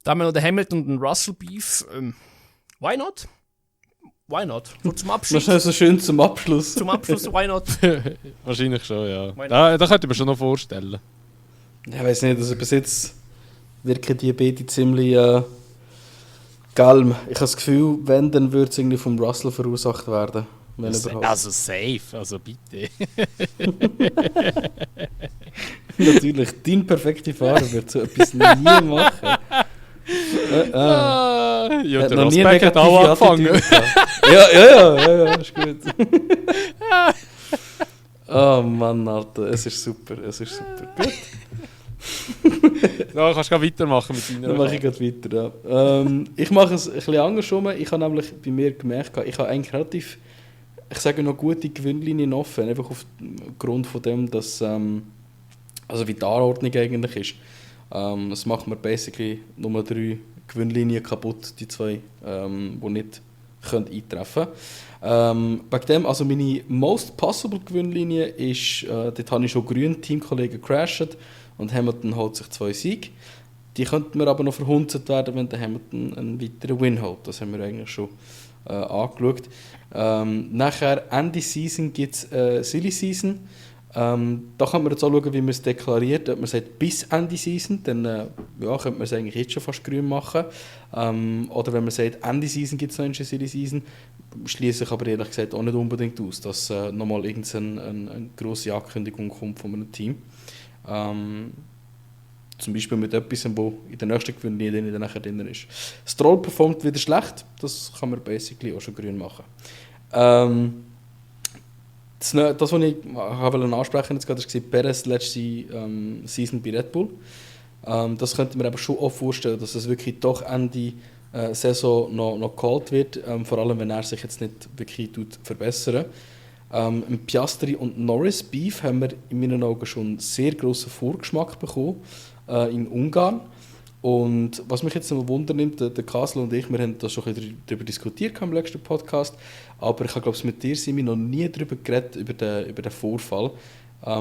[SPEAKER 2] Dann haben wir noch den Hamilton und den Russell Beef. Why not? Why not? So zum Abschluss.
[SPEAKER 4] Wahrscheinlich so schön zum Abschluss.
[SPEAKER 2] Zum Abschluss, why not?
[SPEAKER 1] Wahrscheinlich schon, ja.
[SPEAKER 2] Why not?
[SPEAKER 1] Da könnte ich mir schon noch vorstellen.
[SPEAKER 4] Ich weiß nicht, also bis jetzt wirken die beiden ziemlich galm. Ich habe das Gefühl, wenn, dann würde es irgendwie vom Russell verursacht werden. Wenn überhaupt.
[SPEAKER 1] Also safe, also bitte.
[SPEAKER 4] Natürlich, dein perfekter Fahrer wird so etwas nie machen.
[SPEAKER 1] Ja,
[SPEAKER 4] Hat
[SPEAKER 1] der
[SPEAKER 4] noch nie
[SPEAKER 1] Rosberg hat auch
[SPEAKER 4] negative
[SPEAKER 1] angefangen.
[SPEAKER 4] Attitüde gehabt. Ja, ist gut. Oh Mann, Alter, es ist super. Gut,
[SPEAKER 1] Ja, kannst du weitermachen mit deiner
[SPEAKER 4] dann mache ich gerade weiter. Ja. Ich mache es ein bisschen andersrum. Ich habe nämlich bei mir gemerkt, ich habe eigentlich relativ, ich sage noch gute Gewinnlinien offen, einfach aufgrund von dem, dass also wie die Anordnung eigentlich ist. Es macht mir basically nur 3 Gewinnlinien kaputt, die 2, die nicht können eintreffen können. Bei dem, also meine most possible Gewinnlinie ist, dort habe ich schon grüne Teamkollegen crashed und Hamilton holt sich 2 Siege. Die könnten mir aber noch verhunzt werden, wenn der Hamilton einen weiteren Win holt. Das haben wir eigentlich schon angeschaut. Nachher, Ende Season gibt es Silly Season. Da kann man jetzt auch schauen, wie man es deklariert. Ob man sagt, bis Ende Season, dann ja, könnte man es eigentlich jetzt schon fast grün machen. Oder wenn man sagt, Ende Season gibt es noch eine Silly Season, schließe ich aber ehrlich gesagt auch nicht unbedingt aus, dass nochmal eine grosse Ankündigung kommt von einem Team. Zum Beispiel mit etwas, wo in der nächsten Gewinnlinie dann nachher drin ist. Stroll performt wieder schlecht, das kann man basically auch schon grün machen. Das, was ich ansprechen wollte, war Perez letzte Season bei Red Bull. Das könnte man aber schon auch vorstellen, dass es wirklich doch Ende Saison noch geholt wird, vor allem wenn er sich jetzt nicht wirklich verbessern. Piastri und Norris Beef haben wir in meinen Augen schon einen sehr grossen Vorgeschmack bekommen in Ungarn. Und was mich jetzt noch Wunder nimmt, der Kasel und ich, wir haben das schon ein bisschen darüber diskutiert im letzten Podcast, aber ich glaube, mit dir sind wir noch nie darüber geredet, über den Vorfall.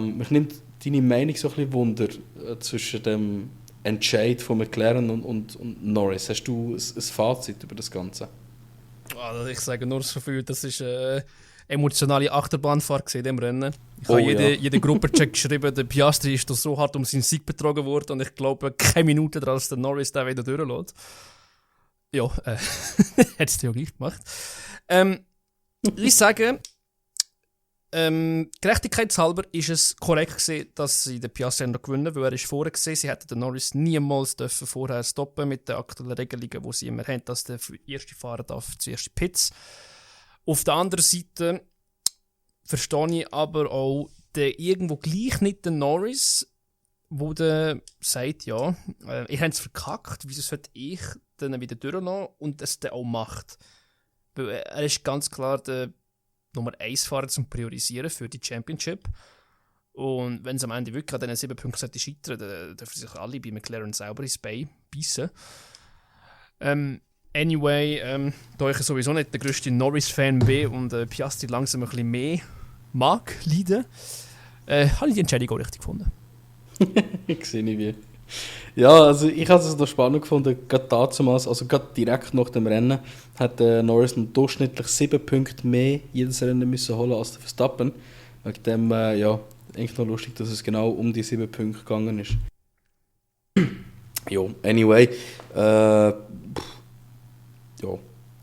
[SPEAKER 4] Mich nimmt deine Meinung so ein bisschen Wunder zwischen dem Entscheid von McLaren und Norris. Hast du ein Fazit über das Ganze?
[SPEAKER 2] Also ich sage nur so viel, das ist emotionale Achterbahnfahrt in dem Rennen. Ich
[SPEAKER 4] Oh,
[SPEAKER 2] habe jede Gruppencheck geschrieben, der Piastri ist so hart um seinen Sieg betrogen worden und ich glaube, keine Minute daran, als der Norris den wieder durchlässt. Ja, hat es ja gleich gemacht. Ich sage, gerechtigkeitshalber ist es korrekt gewesen, dass sie den Piastri noch gewinnen, weil er ist vorher gesehen, sie hätten den Norris niemals dürfen vorher stoppen mit den aktuellen Regelungen, die sie immer haben, dass der erste Fahrer darf zuerst Pits. Auf der anderen Seite verstehe ich aber auch den irgendwo gleich nicht den Norris, wo der sagt, ja, ihr habt es verkackt, wieso sollte ich dann wieder durchlassen und es dann auch macht. Weil er ist ganz klar der Nummer 1 Fahrer zum Priorisieren für die Championship. Und wenn es am Ende wirklich an diesen 7 Punkten scheitern, dann dürfen sich alle bei McLaren selber ins Bein beißen. Anyway, da ich sowieso nicht der grösste Norris-Fan bin und Piastri langsam ein bisschen mehr mag, leiden, habe ich die Entscheidung auch richtig gefunden.
[SPEAKER 4] Ich sehe nicht wie. Ja, also ich habe es noch spannend gefunden, gerade damals, also gerade direkt nach dem Rennen, hat Norris durchschnittlich 7 Punkte mehr jedes Rennen müssen holen als der Verstappen. Wegen dem, ja, eigentlich noch lustig, dass es genau um die 7 Punkte gegangen ist. Ja, anyway, ja,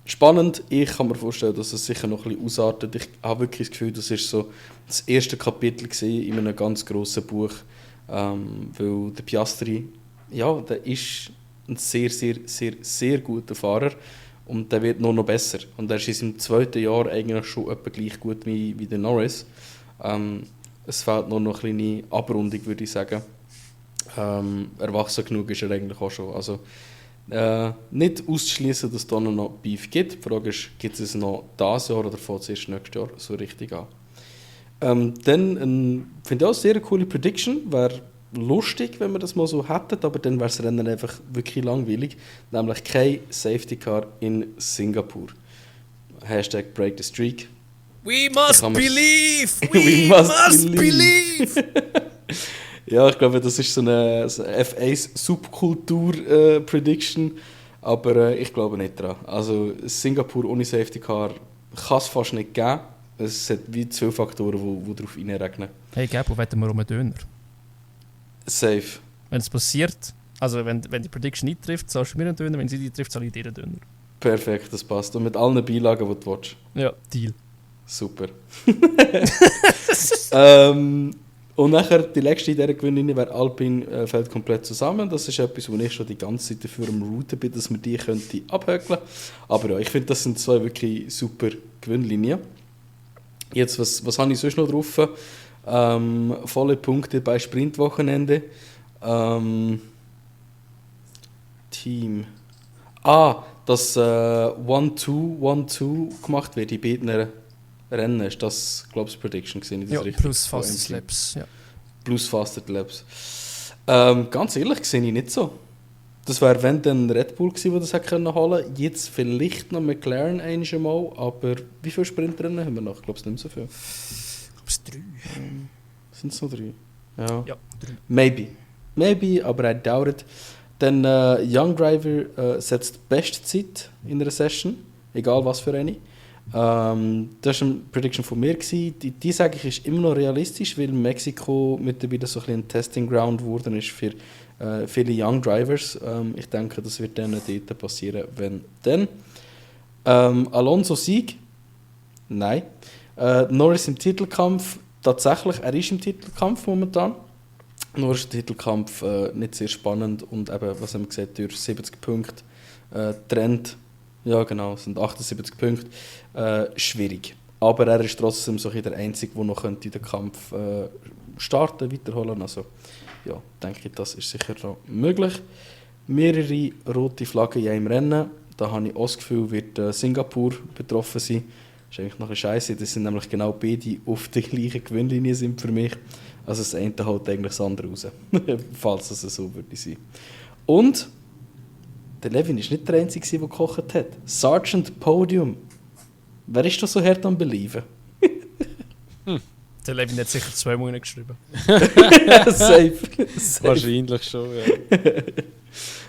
[SPEAKER 4] spannend. Ich kann mir vorstellen, dass es sicher noch ein bisschen ausartet. Ich habe wirklich das Gefühl, das war so das erste Kapitel in einem ganz grossen Buch. Weil der Piastri, ja, der ist ein sehr, sehr, sehr, sehr guter Fahrer und der wird noch besser. Und er ist in seinem 2. Jahr eigentlich schon etwa gleich gut wie der Norris. Es fehlt noch eine kleine Abrundung, würde ich sagen. Erwachsen genug ist er eigentlich auch schon. Also, Nicht auszuschließen, dass es da noch Beef gibt. Die Frage ist, gibt es noch dieses Jahr oder fängt es erst nächstes Jahr so richtig an? Dann finde ich auch eine sehr coole Prediction. Wäre lustig, wenn wir das mal so hätten, aber dann wäre das Rennen einfach wirklich langweilig. Nämlich kein Safety Car in Singapur. Hashtag Break the Streak.
[SPEAKER 2] We must believe!
[SPEAKER 4] We must believe! Ja, ich glaube, das ist so eine F1-Subkultur-Prediction, aber ich glaube nicht dran. Also Singapur ohne Safety Car kann es fast nicht geben. Es hat wie 2 Faktoren, die darauf reinregnen.
[SPEAKER 2] Hey, Gabo, wetten wir um einen Döner?
[SPEAKER 4] Safe.
[SPEAKER 2] Wenn es passiert, also wenn die Prediction nicht trifft, zahlst du mir einen Döner, wenn sie die trifft, zahle ich dir einen Döner.
[SPEAKER 4] Perfekt, das passt. Und mit allen Beilagen, die du willst.
[SPEAKER 2] Ja, Deal.
[SPEAKER 4] Super. Und nachher, die letzte in dieser Gewinnlinie wäre Alpine fällt komplett zusammen. Das ist etwas, wo ich schon die ganze Zeit dafür am Routen bin, dass man die könnte abhökeln. Aber ja, ich finde, das sind 2 wirklich super Gewinnlinien. Jetzt, was habe ich sonst noch drauf? Volle Punkte bei Sprintwochenende. Team. Dass 1-2 gemacht wird in beiden Rennen. Ist das, glaube ich, Prediction gewesen?
[SPEAKER 2] Ja, plus Fast Laps. Ja.
[SPEAKER 4] Plus Fast Laps. Ganz ehrlich, sehe ich nicht so. Das wäre, wenn dann Red Bull gewesen, der das hätte holen können. Jetzt vielleicht noch McLaren einmal, aber wie viele Sprintrennen haben wir noch? Ich glaube, es nicht mehr so viel.
[SPEAKER 2] Ich glaube, es 3.
[SPEAKER 4] Sind es noch 3? Ja,
[SPEAKER 2] 3.
[SPEAKER 4] Maybe, aber I doubt it. Dann Young Driver setzt die beste Zeit in einer Session, egal was für eine. Das war eine Prediction von mir. Die sage ich, ist immer noch realistisch, weil Mexiko mittlerweile so ein bisschen ein Testing Ground geworden ist für viele Young Drivers. Ich denke, das wird dann dort passieren, wenn dann. Alonso Sieg? Nein. Norris im Titelkampf? Tatsächlich, er ist im Titelkampf momentan. Nur ist der Titelkampf nicht sehr spannend und eben, was haben wir gesagt, durch 70 Punkte Trend. Ja, genau, es sind 78 Punkte. Schwierig. Aber er ist trotzdem so der Einzige, der noch den Kampf starten, weiterholen. Also, ja, denke ich, das ist sicher noch möglich. Mehrere rote Flaggen in einem Rennen. Da habe ich auch das Gefühl, wird Singapur betroffen sein. Das ist eigentlich noch ein Scheiße. Das sind nämlich genau beide auf der gleichen Gewinnlinie sind für mich. Also das eine holt eigentlich das andere raus. Falls es so würde sein. Und der Levin war nicht der Einzige, der gekocht hat. Sergeant Podium. Wer ist das so hart am Belieben?
[SPEAKER 2] Der Levin hat sicher 2 Monate geschrieben.
[SPEAKER 4] Safe.
[SPEAKER 1] Wahrscheinlich schon, ja.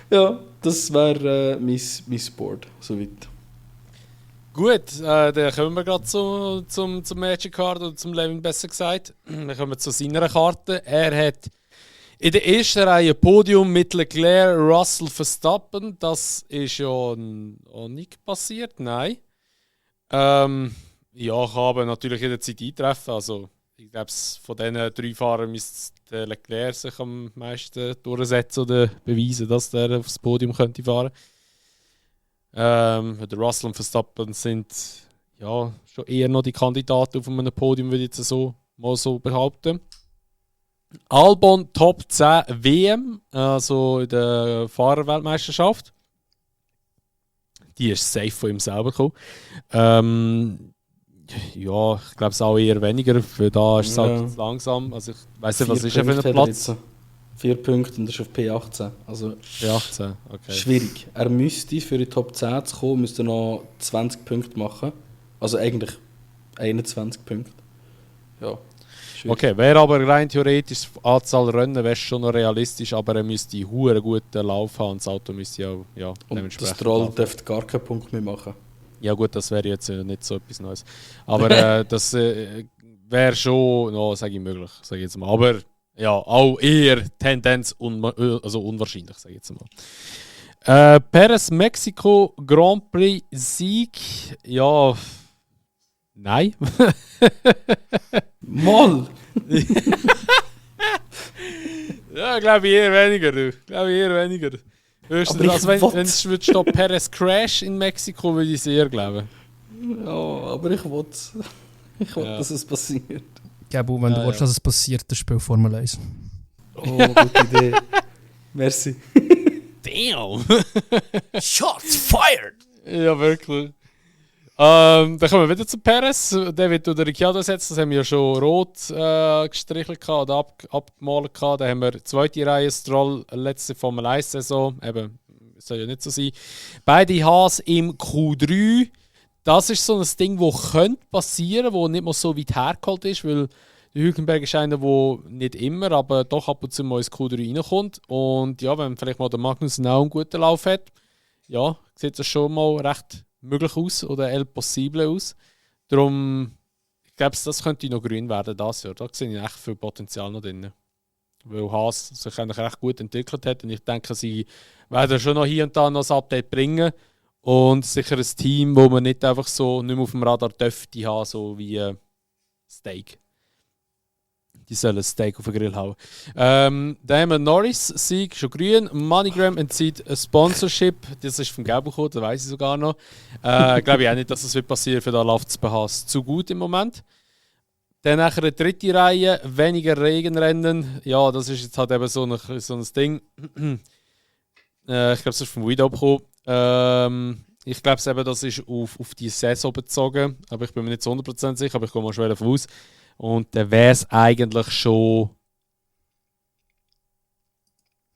[SPEAKER 4] Ja, das wäre mein Board, soweit.
[SPEAKER 1] Gut, dann kommen wir gerade zum Magic Card, oder zum Levin besser gesagt. Dann kommen wir zu seiner Karte. Er hat in der ersten Reihe Podium mit Leclerc, Russell, Verstappen. Das ist ja auch nicht passiert, nein. Ja, kann aber natürlich jederzeit eintreffen. Also, ich glaube, von diesen 3 Fahrern müsste Leclerc sich am meisten durchsetzen oder beweisen, dass er aufs Podium könnte fahren. Der Russell und Verstappen sind ja schon eher noch die Kandidaten auf einem Podium, würde ich jetzt mal so behaupten. Albon Top 10 WM, also in der Fahrerweltmeisterschaft. Die ist safe von ihm selber gekommen. Ja, ich glaube es auch eher weniger, für da ist es halt langsam. Also ich weiss nicht, was ist er für ein Platz?
[SPEAKER 4] 4 Punkte und er ist auf P18. Also
[SPEAKER 1] P18, okay.
[SPEAKER 4] Schwierig. Er müsste für die Top 10 zu kommen, müsste noch 20 Punkte machen. Also eigentlich 21 Punkte. Ja. Schwierig.
[SPEAKER 1] Okay, wäre aber rein theoretisch die Anzahl Rennen wäre schon noch realistisch, aber er müsste einen guten Lauf haben und das Auto müsste auch
[SPEAKER 4] dementsprechend. Und das Troll dürfte gar keinen Punkt mehr machen.
[SPEAKER 1] Ja gut, das wäre jetzt nicht so etwas Neues. Aber das wäre schon noch, sage ich, möglich, sage ich jetzt mal. Aber ja, auch eher Tendenz unwahrscheinlich, sage ich jetzt mal. Perez Mexiko Grand Prix Sieg, ja, nein.
[SPEAKER 4] Moll!
[SPEAKER 1] Ja, glaube ich eher weniger, du. Höchstens, also wenn es stehen Perez Crash in Mexiko, würde ich es eher glauben.
[SPEAKER 4] Ja, aber ich will, dass es passiert.
[SPEAKER 2] Gabo, wenn du willst, dass es passiert, dann spiel Formel 1.
[SPEAKER 4] Oh, gute Idee. Merci.
[SPEAKER 1] Damn!
[SPEAKER 2] Shots fired!
[SPEAKER 1] Ja, wirklich. Dann kommen wir wieder zu Perez. Der wird durch den Ricciardo ersetzt. Das haben wir ja schon rot gestrichelt oder abgemalt. Dann haben wir die zweite Reihe Stroll, letzte Formel 1-Saison. Eben, soll ja nicht so sein. Beide Haas im Q3. Das ist so ein Ding, das könnte passieren, das nicht mal so weit hergeholt ist, weil der Hülkenberg ist einer, der nicht immer, aber doch ab und zu mal ins Q3 reinkommt. Und ja, wenn vielleicht mal der Magnussen auch einen guten Lauf hat, ja, sieht das schon mal recht möglich aus oder el possible aus. Darum, ich glaube, das könnte noch grün werden das Jahr. Da sehe ich echt viel Potenzial noch drin. Weil Haas sich eigentlich recht gut entwickelt hat und ich denke, sie werden schon noch hier und da noch ein Update bringen. Und sicher ein Team, wo man nicht einfach so nicht mehr auf dem Radar dürfte haben, so wie Steak. Die sollen ein Steak auf den Grill hauen. Dann haben wir Norris, Sieg, schon grün. MoneyGram entzieht ein Sponsorship. Das ist vom Gelb gekommen, das weiß ich sogar noch. Glaube ich auch nicht, dass das passieren wird, für da läuft es bei Haas zu gut im Moment. Dann nachher eine dritte Reihe, weniger Regenrennen. Ja, das ist jetzt halt eben so ein Ding. Ich glaube, das ist vom Guido gekommen. Ich glaube eben, das ist auf die Saison bezogen, aber ich bin mir nicht zu 100% sicher, aber ich komme mal schwer davon aus. Und dann wäre es eigentlich schon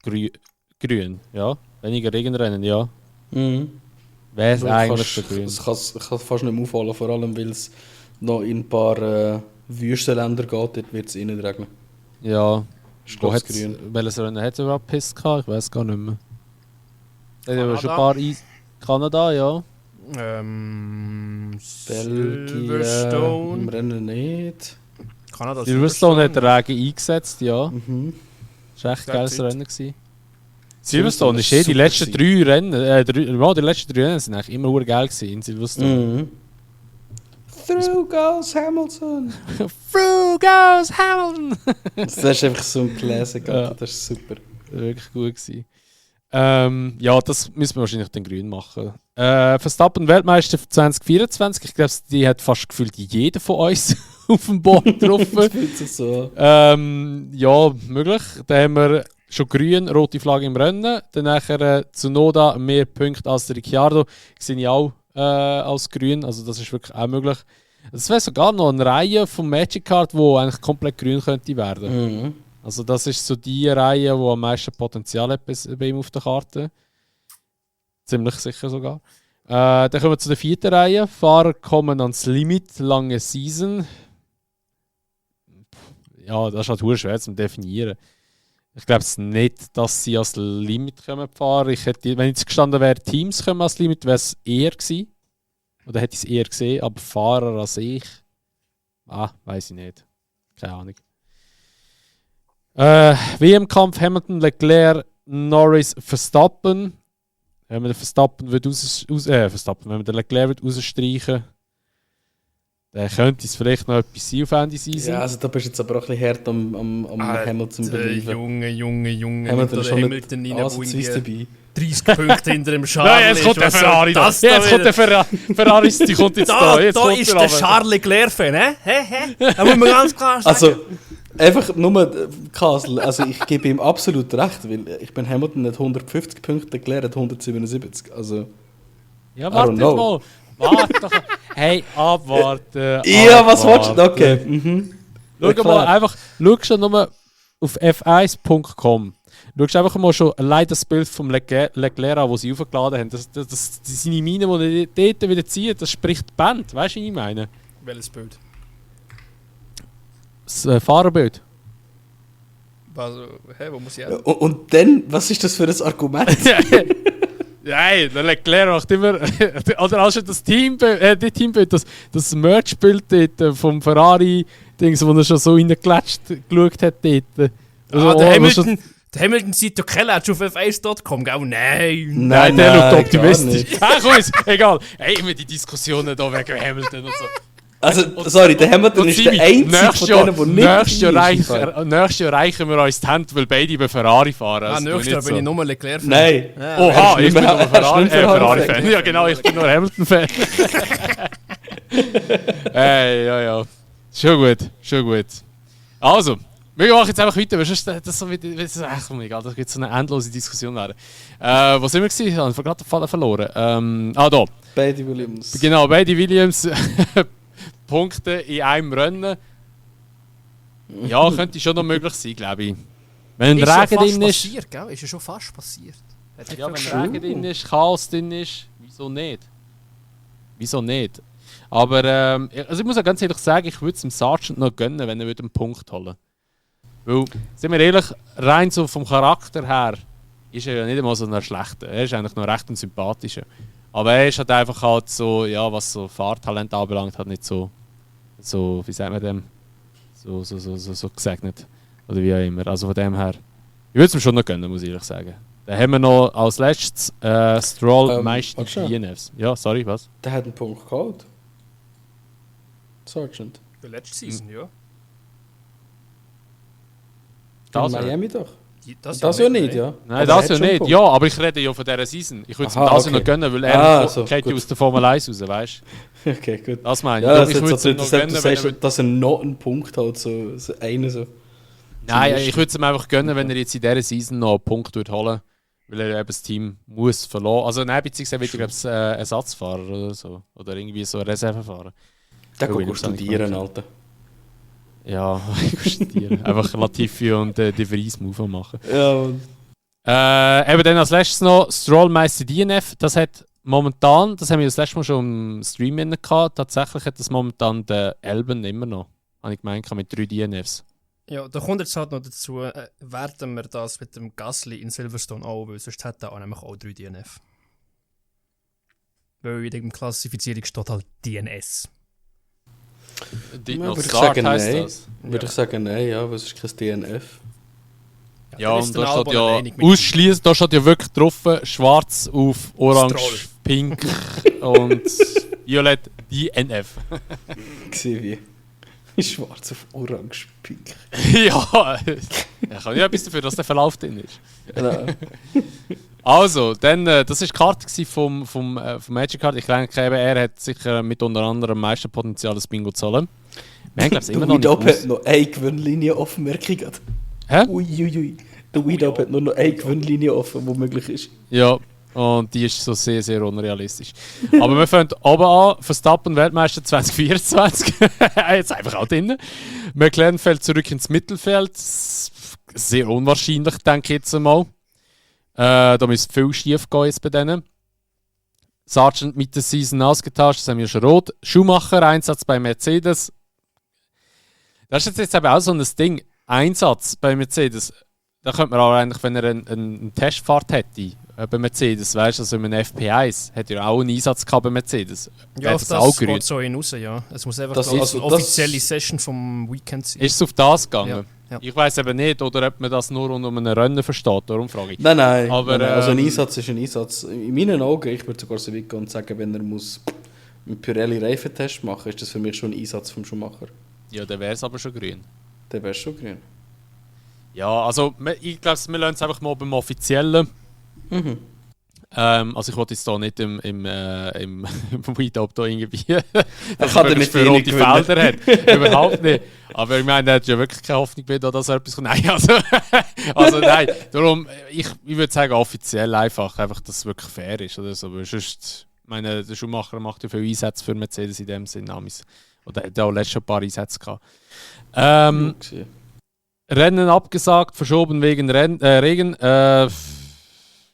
[SPEAKER 1] grün, ja. Weniger Regenrennen, ja.
[SPEAKER 4] Mhm.
[SPEAKER 1] Wäre es eigentlich schon grün.
[SPEAKER 4] Es kann fast nicht mehr auffallen, vor allem weil es noch in ein paar Wüstenländer geht, dort wird es eh nicht regnen.
[SPEAKER 1] Ja.
[SPEAKER 4] Grün.
[SPEAKER 1] Welches Rennen hat es überhaupt Piss gehabt? Ich weiß gar nicht mehr. Da haben wir schon ein paar Kanada, ja.
[SPEAKER 4] Belgien,
[SPEAKER 2] Silverstone.
[SPEAKER 4] im Rennen nicht.
[SPEAKER 2] Kanada,
[SPEAKER 1] Silverstone hat den Regen eingesetzt, ja.
[SPEAKER 4] Mhm.
[SPEAKER 1] Das war echt ein geiles Rennen gewesen.
[SPEAKER 4] Silverstone
[SPEAKER 1] Silverstone ist die
[SPEAKER 4] super
[SPEAKER 1] letzten
[SPEAKER 4] gewesen.
[SPEAKER 1] 3 Rennen, die letzten 3 Rennen sind eigentlich immer geil gewesen in Silverstone.
[SPEAKER 4] Mhm. Through goes Hamilton!
[SPEAKER 1] Through goes Hamilton!
[SPEAKER 4] Das ist einfach so ein Classic,
[SPEAKER 1] Ja.
[SPEAKER 4] das ist super.
[SPEAKER 1] Wirklich gut gewesen. Ja, das müssen wir wahrscheinlich den Grün machen. Verstappen Weltmeister 2024. Ich glaube, die hat fast gefühlt jeder von uns auf dem Board getroffen.
[SPEAKER 4] Das fühlt sich so.
[SPEAKER 1] Ja, möglich. Dann haben wir schon grün, rote Flagge im Rennen. Dann nachher Tsunoda mehr Punkte als der Ricciardo. Sehe ich auch als grün. Also das ist wirklich auch möglich. Es wäre sogar noch eine Reihe von Magic Card, die eigentlich komplett grün könnte werden.
[SPEAKER 4] Mhm.
[SPEAKER 1] Also das ist so die Reihe, die am meisten Potenzial hat bei ihm auf der Karte. Ziemlich sicher sogar. Dann kommen wir zu der 4. Reihe. Fahrer kommen ans Limit, lange Season. Ja, das ist halt verdammt schwer zu definieren. Ich glaube nicht, dass sie als Limit fahren können. Wenn jetzt gestanden wäre, Teams kommen als Limit, wäre es eher gewesen. Oder hätte ich es eher gesehen, aber Fahrer als ich, weiß ich nicht. Keine Ahnung. WM-Kampf Hamilton, Leclerc, Norris, Verstappen. Wenn man den Verstappen wenn man den Leclerc wird rausstreichen, dann könnte es vielleicht noch etwas sein auf Ende Season.
[SPEAKER 4] Ja, also da bist du jetzt aber auch ein bisschen hart am Hamilton belieben.
[SPEAKER 2] Junge.
[SPEAKER 4] Hamilton ist schon
[SPEAKER 2] Hamilton
[SPEAKER 4] nicht
[SPEAKER 2] rein, wo
[SPEAKER 4] ansatzweise
[SPEAKER 2] irgendwie
[SPEAKER 4] dabei.
[SPEAKER 2] 30 Punkte hinter dem Charles.
[SPEAKER 1] Nein, jetzt kommt der Ferrari da. Jetzt kommt der Ferrari, die kommt jetzt da. Jetzt
[SPEAKER 2] da
[SPEAKER 1] kommt
[SPEAKER 2] ist der Charles Leclerc-Fan, hä? Da muss man ganz klar sagen.
[SPEAKER 4] Also, einfach nur Kasel, also ich gebe ihm absolut recht, weil ich bin Hamilton nicht 150 Punkte, Leclerc hat 177, also...
[SPEAKER 1] Ja,
[SPEAKER 4] I
[SPEAKER 1] warte
[SPEAKER 4] don't know.
[SPEAKER 1] mal. Warte doch. Hey, abwarten.
[SPEAKER 4] Ja, was willst du? Okay. Mhm.
[SPEAKER 1] Schau mal einfach, schau schon nur auf f1.com. Schau einfach mal schon allein das Bild vom Leclerc an, das sie aufgeladen haben. Seine Mine, die er dort wieder zieht, das spricht die Band. Weißt du, was ich meine?
[SPEAKER 2] Welches Bild?
[SPEAKER 1] Das Fahrerbild.
[SPEAKER 2] Also, wo muss ich hin?
[SPEAKER 4] Und dann, was ist das für ein Argument?
[SPEAKER 1] Nein, der Leclerc macht immer. Oder also das Teambild, das Merch-Bild dort vom Ferrari-Dings, wo er schon so reingeklatscht geschaut hat dort. Also,
[SPEAKER 2] der Hamilton sieht doch kein Latsch auf f1.com, gell? Nein!
[SPEAKER 1] Nein, der schaut
[SPEAKER 4] gar
[SPEAKER 1] optimistisch.
[SPEAKER 4] nicht.
[SPEAKER 1] Komm jetzt, egal. Hey, immer die Diskussionen da wegen Hamilton und so.
[SPEAKER 4] Also, sorry, der Hamilton ist der einzige von denen, der nicht
[SPEAKER 1] nächstes Jahr
[SPEAKER 4] dabei ist.
[SPEAKER 1] nächstes Jahr reichen wir uns die Hände, weil beide über Ferrari fahren. Also,
[SPEAKER 2] Nächstes Jahr bin ich nur Leclerc-Fan.
[SPEAKER 4] Nein.
[SPEAKER 1] Oha, ich bin nur
[SPEAKER 4] Er ist
[SPEAKER 1] Ferrari-Fan.
[SPEAKER 4] nicht
[SPEAKER 1] Ja, genau, ich bin nur Hamilton-Fan. Hey, ja. Schon gut. Also, Wir machen jetzt einfach weiter, weil sonst das so wieder... Ach, oh mein Gott, das wird so eine endlose Diskussion werden. Wo sind wir gewesen? Ich habe gerade den Fall verloren. Da.
[SPEAKER 4] Beide Williams.
[SPEAKER 1] Genau, beide Williams Punkte in einem Rennen. Ja, könnte schon noch möglich sein, glaube ich. Wenn ein Regen drin ist...
[SPEAKER 2] Passiert, gell? Ist ja schon fast passiert.
[SPEAKER 1] Ja, wenn Regen drin ist, Chaos drin ist, wieso nicht? Wieso nicht? Aber also ich muss auch ganz ehrlich sagen, ich würde es dem Sergeant noch gönnen, wenn er einen Punkt holen würde. Weil, sind wir ehrlich, rein so vom Charakter her ist er ja nicht einmal so ein schlechter. Er ist eigentlich noch recht ein sympathischer. Aber er ist halt einfach halt so, ja, was so Fahrtalent anbelangt, halt nicht so, wie sagt man dem, so gesegnet. Oder wie auch immer. Also von dem her, ich würde es ihm schon noch gönnen, muss ich ehrlich sagen. Dann haben wir noch als letztes Stroll Meister DNFs. Ja, sorry, was?
[SPEAKER 4] Der hat einen Punkt geholt. Sergeant.
[SPEAKER 2] Für letzte Season, ja.
[SPEAKER 1] Das
[SPEAKER 4] in Miami doch.
[SPEAKER 2] Das
[SPEAKER 4] ja nicht, ja.
[SPEAKER 1] Nein,
[SPEAKER 4] Aber
[SPEAKER 1] das
[SPEAKER 4] er
[SPEAKER 1] ja
[SPEAKER 4] hat schon einen
[SPEAKER 1] nicht.
[SPEAKER 4] Punkt.
[SPEAKER 1] Ja, aber ich rede ja von dieser Season. Ich würde es ihm
[SPEAKER 4] Aha,
[SPEAKER 1] das
[SPEAKER 4] okay.
[SPEAKER 1] noch gönnen, weil er
[SPEAKER 4] so,
[SPEAKER 1] geht ja
[SPEAKER 4] gut.
[SPEAKER 1] aus der Formel 1 raus, weißt du?
[SPEAKER 4] Okay, gut.
[SPEAKER 1] Das meine ich.
[SPEAKER 4] Ja,
[SPEAKER 1] Ich würde es ihm noch gönnen,
[SPEAKER 4] du
[SPEAKER 1] wenn
[SPEAKER 4] sagst,
[SPEAKER 1] er...
[SPEAKER 4] dass er noch einen Punkt hat, so einen so.
[SPEAKER 1] Nein, ich würde es ihm einfach gönnen, wenn er jetzt in dieser Season noch einen Punkt holen würde, weil er eben das Team muss verlassen. Also nein, beziehungsweise wird er, glaube ich, Ersatzfahrer oder so. Oder irgendwie so Reservefahrer.
[SPEAKER 4] Der
[SPEAKER 1] Ja,
[SPEAKER 4] kann
[SPEAKER 1] Williams
[SPEAKER 4] studieren,
[SPEAKER 1] habe ich
[SPEAKER 4] Alter.
[SPEAKER 1] Ja, ich studieren. Einfach Latifi und De Vries Move machen.
[SPEAKER 4] Ja, Mann.
[SPEAKER 1] Eben dann als letztes noch Strollmeister DNF. Das hat momentan, das haben wir das letzte Mal schon im Stream gehabt, tatsächlich hat das momentan der Elben immer noch. Habe ich gemeint, mit 3 DNFs.
[SPEAKER 2] Ja, da kommt jetzt halt noch dazu, werden wir das mit dem Gasly in Silverstone auch, weil sonst hätte er auch nämlich auch 3 DNF. Weil in der Klassifizierung steht halt DNS.
[SPEAKER 1] Did
[SPEAKER 4] Ja,
[SPEAKER 1] not
[SPEAKER 4] würde ich
[SPEAKER 1] start
[SPEAKER 4] sagen,
[SPEAKER 1] heisst
[SPEAKER 4] nein.
[SPEAKER 1] das.
[SPEAKER 4] Würde ich sagen, nein, ja, was ist kein DNF?
[SPEAKER 1] Ja,
[SPEAKER 2] dann ist
[SPEAKER 1] und
[SPEAKER 2] der
[SPEAKER 1] da steht
[SPEAKER 2] Albon
[SPEAKER 1] ja
[SPEAKER 2] einig mit ihm.
[SPEAKER 1] ausschließend, da steht ja wirklich drauf, schwarz auf orange,
[SPEAKER 2] Stroll.
[SPEAKER 1] pink und violett DNF.
[SPEAKER 4] Gesehen wie schwarz auf orange pink.
[SPEAKER 1] Ja, ich kann ja etwas dafür, dass der Verlauf drin ist.
[SPEAKER 4] Nein.
[SPEAKER 1] Also, dann, das war die Karte vom Magic Card. Ich denke, eben, er hat sicher mit unter anderem am meisten Potenzial, das Bingo zu holen. Wir haben, glaube ich, immer noch nicht
[SPEAKER 4] Weed-Up
[SPEAKER 1] aus.
[SPEAKER 4] hat noch eine Gewinnlinie offen, merke ich gerade.
[SPEAKER 1] Hä?
[SPEAKER 4] Uiuiui. Der Weed-Up hat nur noch eine Gewinnlinie offen, die möglich ist.
[SPEAKER 1] Ja, und die ist so sehr, sehr unrealistisch. Aber wir fangen oben an. Verstappen Weltmeister 2024. Jetzt einfach auch drin. McLaren fällt zurück ins Mittelfeld. Sehr unwahrscheinlich, denke ich jetzt einmal. Da müsste viel schief gehen jetzt bei denen. Sargent mit der Season ausgetauscht, das haben wir schon rot. Schumacher, Einsatz bei Mercedes. Das ist jetzt eben auch so ein Ding. Einsatz bei Mercedes. Da könnte man auch eigentlich, wenn er eine Testfahrt hätte, bei Mercedes, weißt du, also in einem FP1, hätte er auch einen Einsatz gehabt bei Mercedes.
[SPEAKER 2] Ja,
[SPEAKER 1] Wäre
[SPEAKER 2] auf
[SPEAKER 1] auch
[SPEAKER 2] das
[SPEAKER 1] grün.
[SPEAKER 2] geht so hinaus, ja. Es muss einfach
[SPEAKER 4] Das
[SPEAKER 2] eine
[SPEAKER 4] ist- also
[SPEAKER 2] offizielle
[SPEAKER 4] das-
[SPEAKER 2] Session vom Weekend sein.
[SPEAKER 1] Ist es auf das gegangen?
[SPEAKER 2] Ja.
[SPEAKER 1] Ich weiß eben nicht, oder ob man das nur unter einem Rennen versteht, darum frage ich.
[SPEAKER 4] Nein,
[SPEAKER 1] Aber,
[SPEAKER 4] nein. Also ein
[SPEAKER 1] ähm,
[SPEAKER 4] Einsatz ist ein Einsatz. In meinen Augen, ich würde sogar so weit gehen und sagen, wenn er muss einen Pirelli-Reifentest machen, ist das für mich schon ein Einsatz vom Schumacher.
[SPEAKER 1] Ja, dann wäre es aber schon grün.
[SPEAKER 4] Der wäre schon grün.
[SPEAKER 1] Ja, also ich glaube, wir lassen es einfach mal beim Offiziellen.
[SPEAKER 4] Mhm.
[SPEAKER 1] Also ich wollte jetzt hier nicht im Weed-Up da irgendwie, dass
[SPEAKER 4] kann
[SPEAKER 1] er
[SPEAKER 4] den
[SPEAKER 1] wirklich
[SPEAKER 4] nicht
[SPEAKER 1] für rote
[SPEAKER 4] gewinnen.
[SPEAKER 1] Felder hat. Überhaupt nicht. Aber ich meine, er hat ja wirklich keine Hoffnung mehr, dass er etwas kommt. Nein, also nein. Darum, ich würde sagen, offiziell einfach, dass es wirklich fair ist. Oder so. Weil sonst, ich meine, der Schumacher macht ja viele Einsätze für Mercedes in dem Sinne. Oder er hat auch letztes Jahr ein paar Einsätze gehabt.
[SPEAKER 4] Gesehen.
[SPEAKER 1] Rennen abgesagt, verschoben wegen Regen.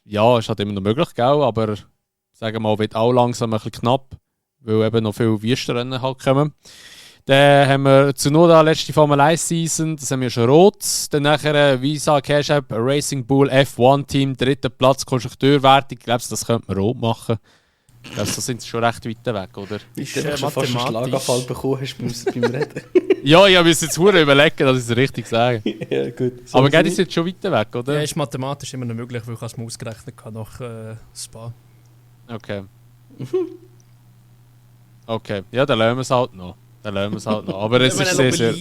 [SPEAKER 1] Ja, ist halt immer noch möglich, gell? Aber sagen wir mal, wird auch langsam ein bisschen knapp, weil eben noch viele Wüstenrennen halt kommen. Dann haben wir Tsunoda letzte Formel 1 Season, das haben wir schon rot. Dann nachher Visa Cash App Racing Bull F1 Team, 3. Platz, Konstrukteurwertung. Ich glaube, das könnte man rot machen. Ich glaube, da sind sie schon recht weit weg, oder?
[SPEAKER 4] Wie du schon fast einen
[SPEAKER 2] mathematisch.
[SPEAKER 4] Schlaganfall bekommen hast beim Reden.
[SPEAKER 1] Ja, ich muss jetzt verdammt überlegen, dass ich es richtig sage.
[SPEAKER 4] Ja, gut.
[SPEAKER 1] Aber geht es jetzt schon weiter weg, oder?
[SPEAKER 2] Ja, ist mathematisch immer noch möglich, weil ich es mal ausgerechnet habe nach Spa.
[SPEAKER 1] Okay. Okay, ja, dann lernen wir es halt noch. Aber es ist sehr, sehr...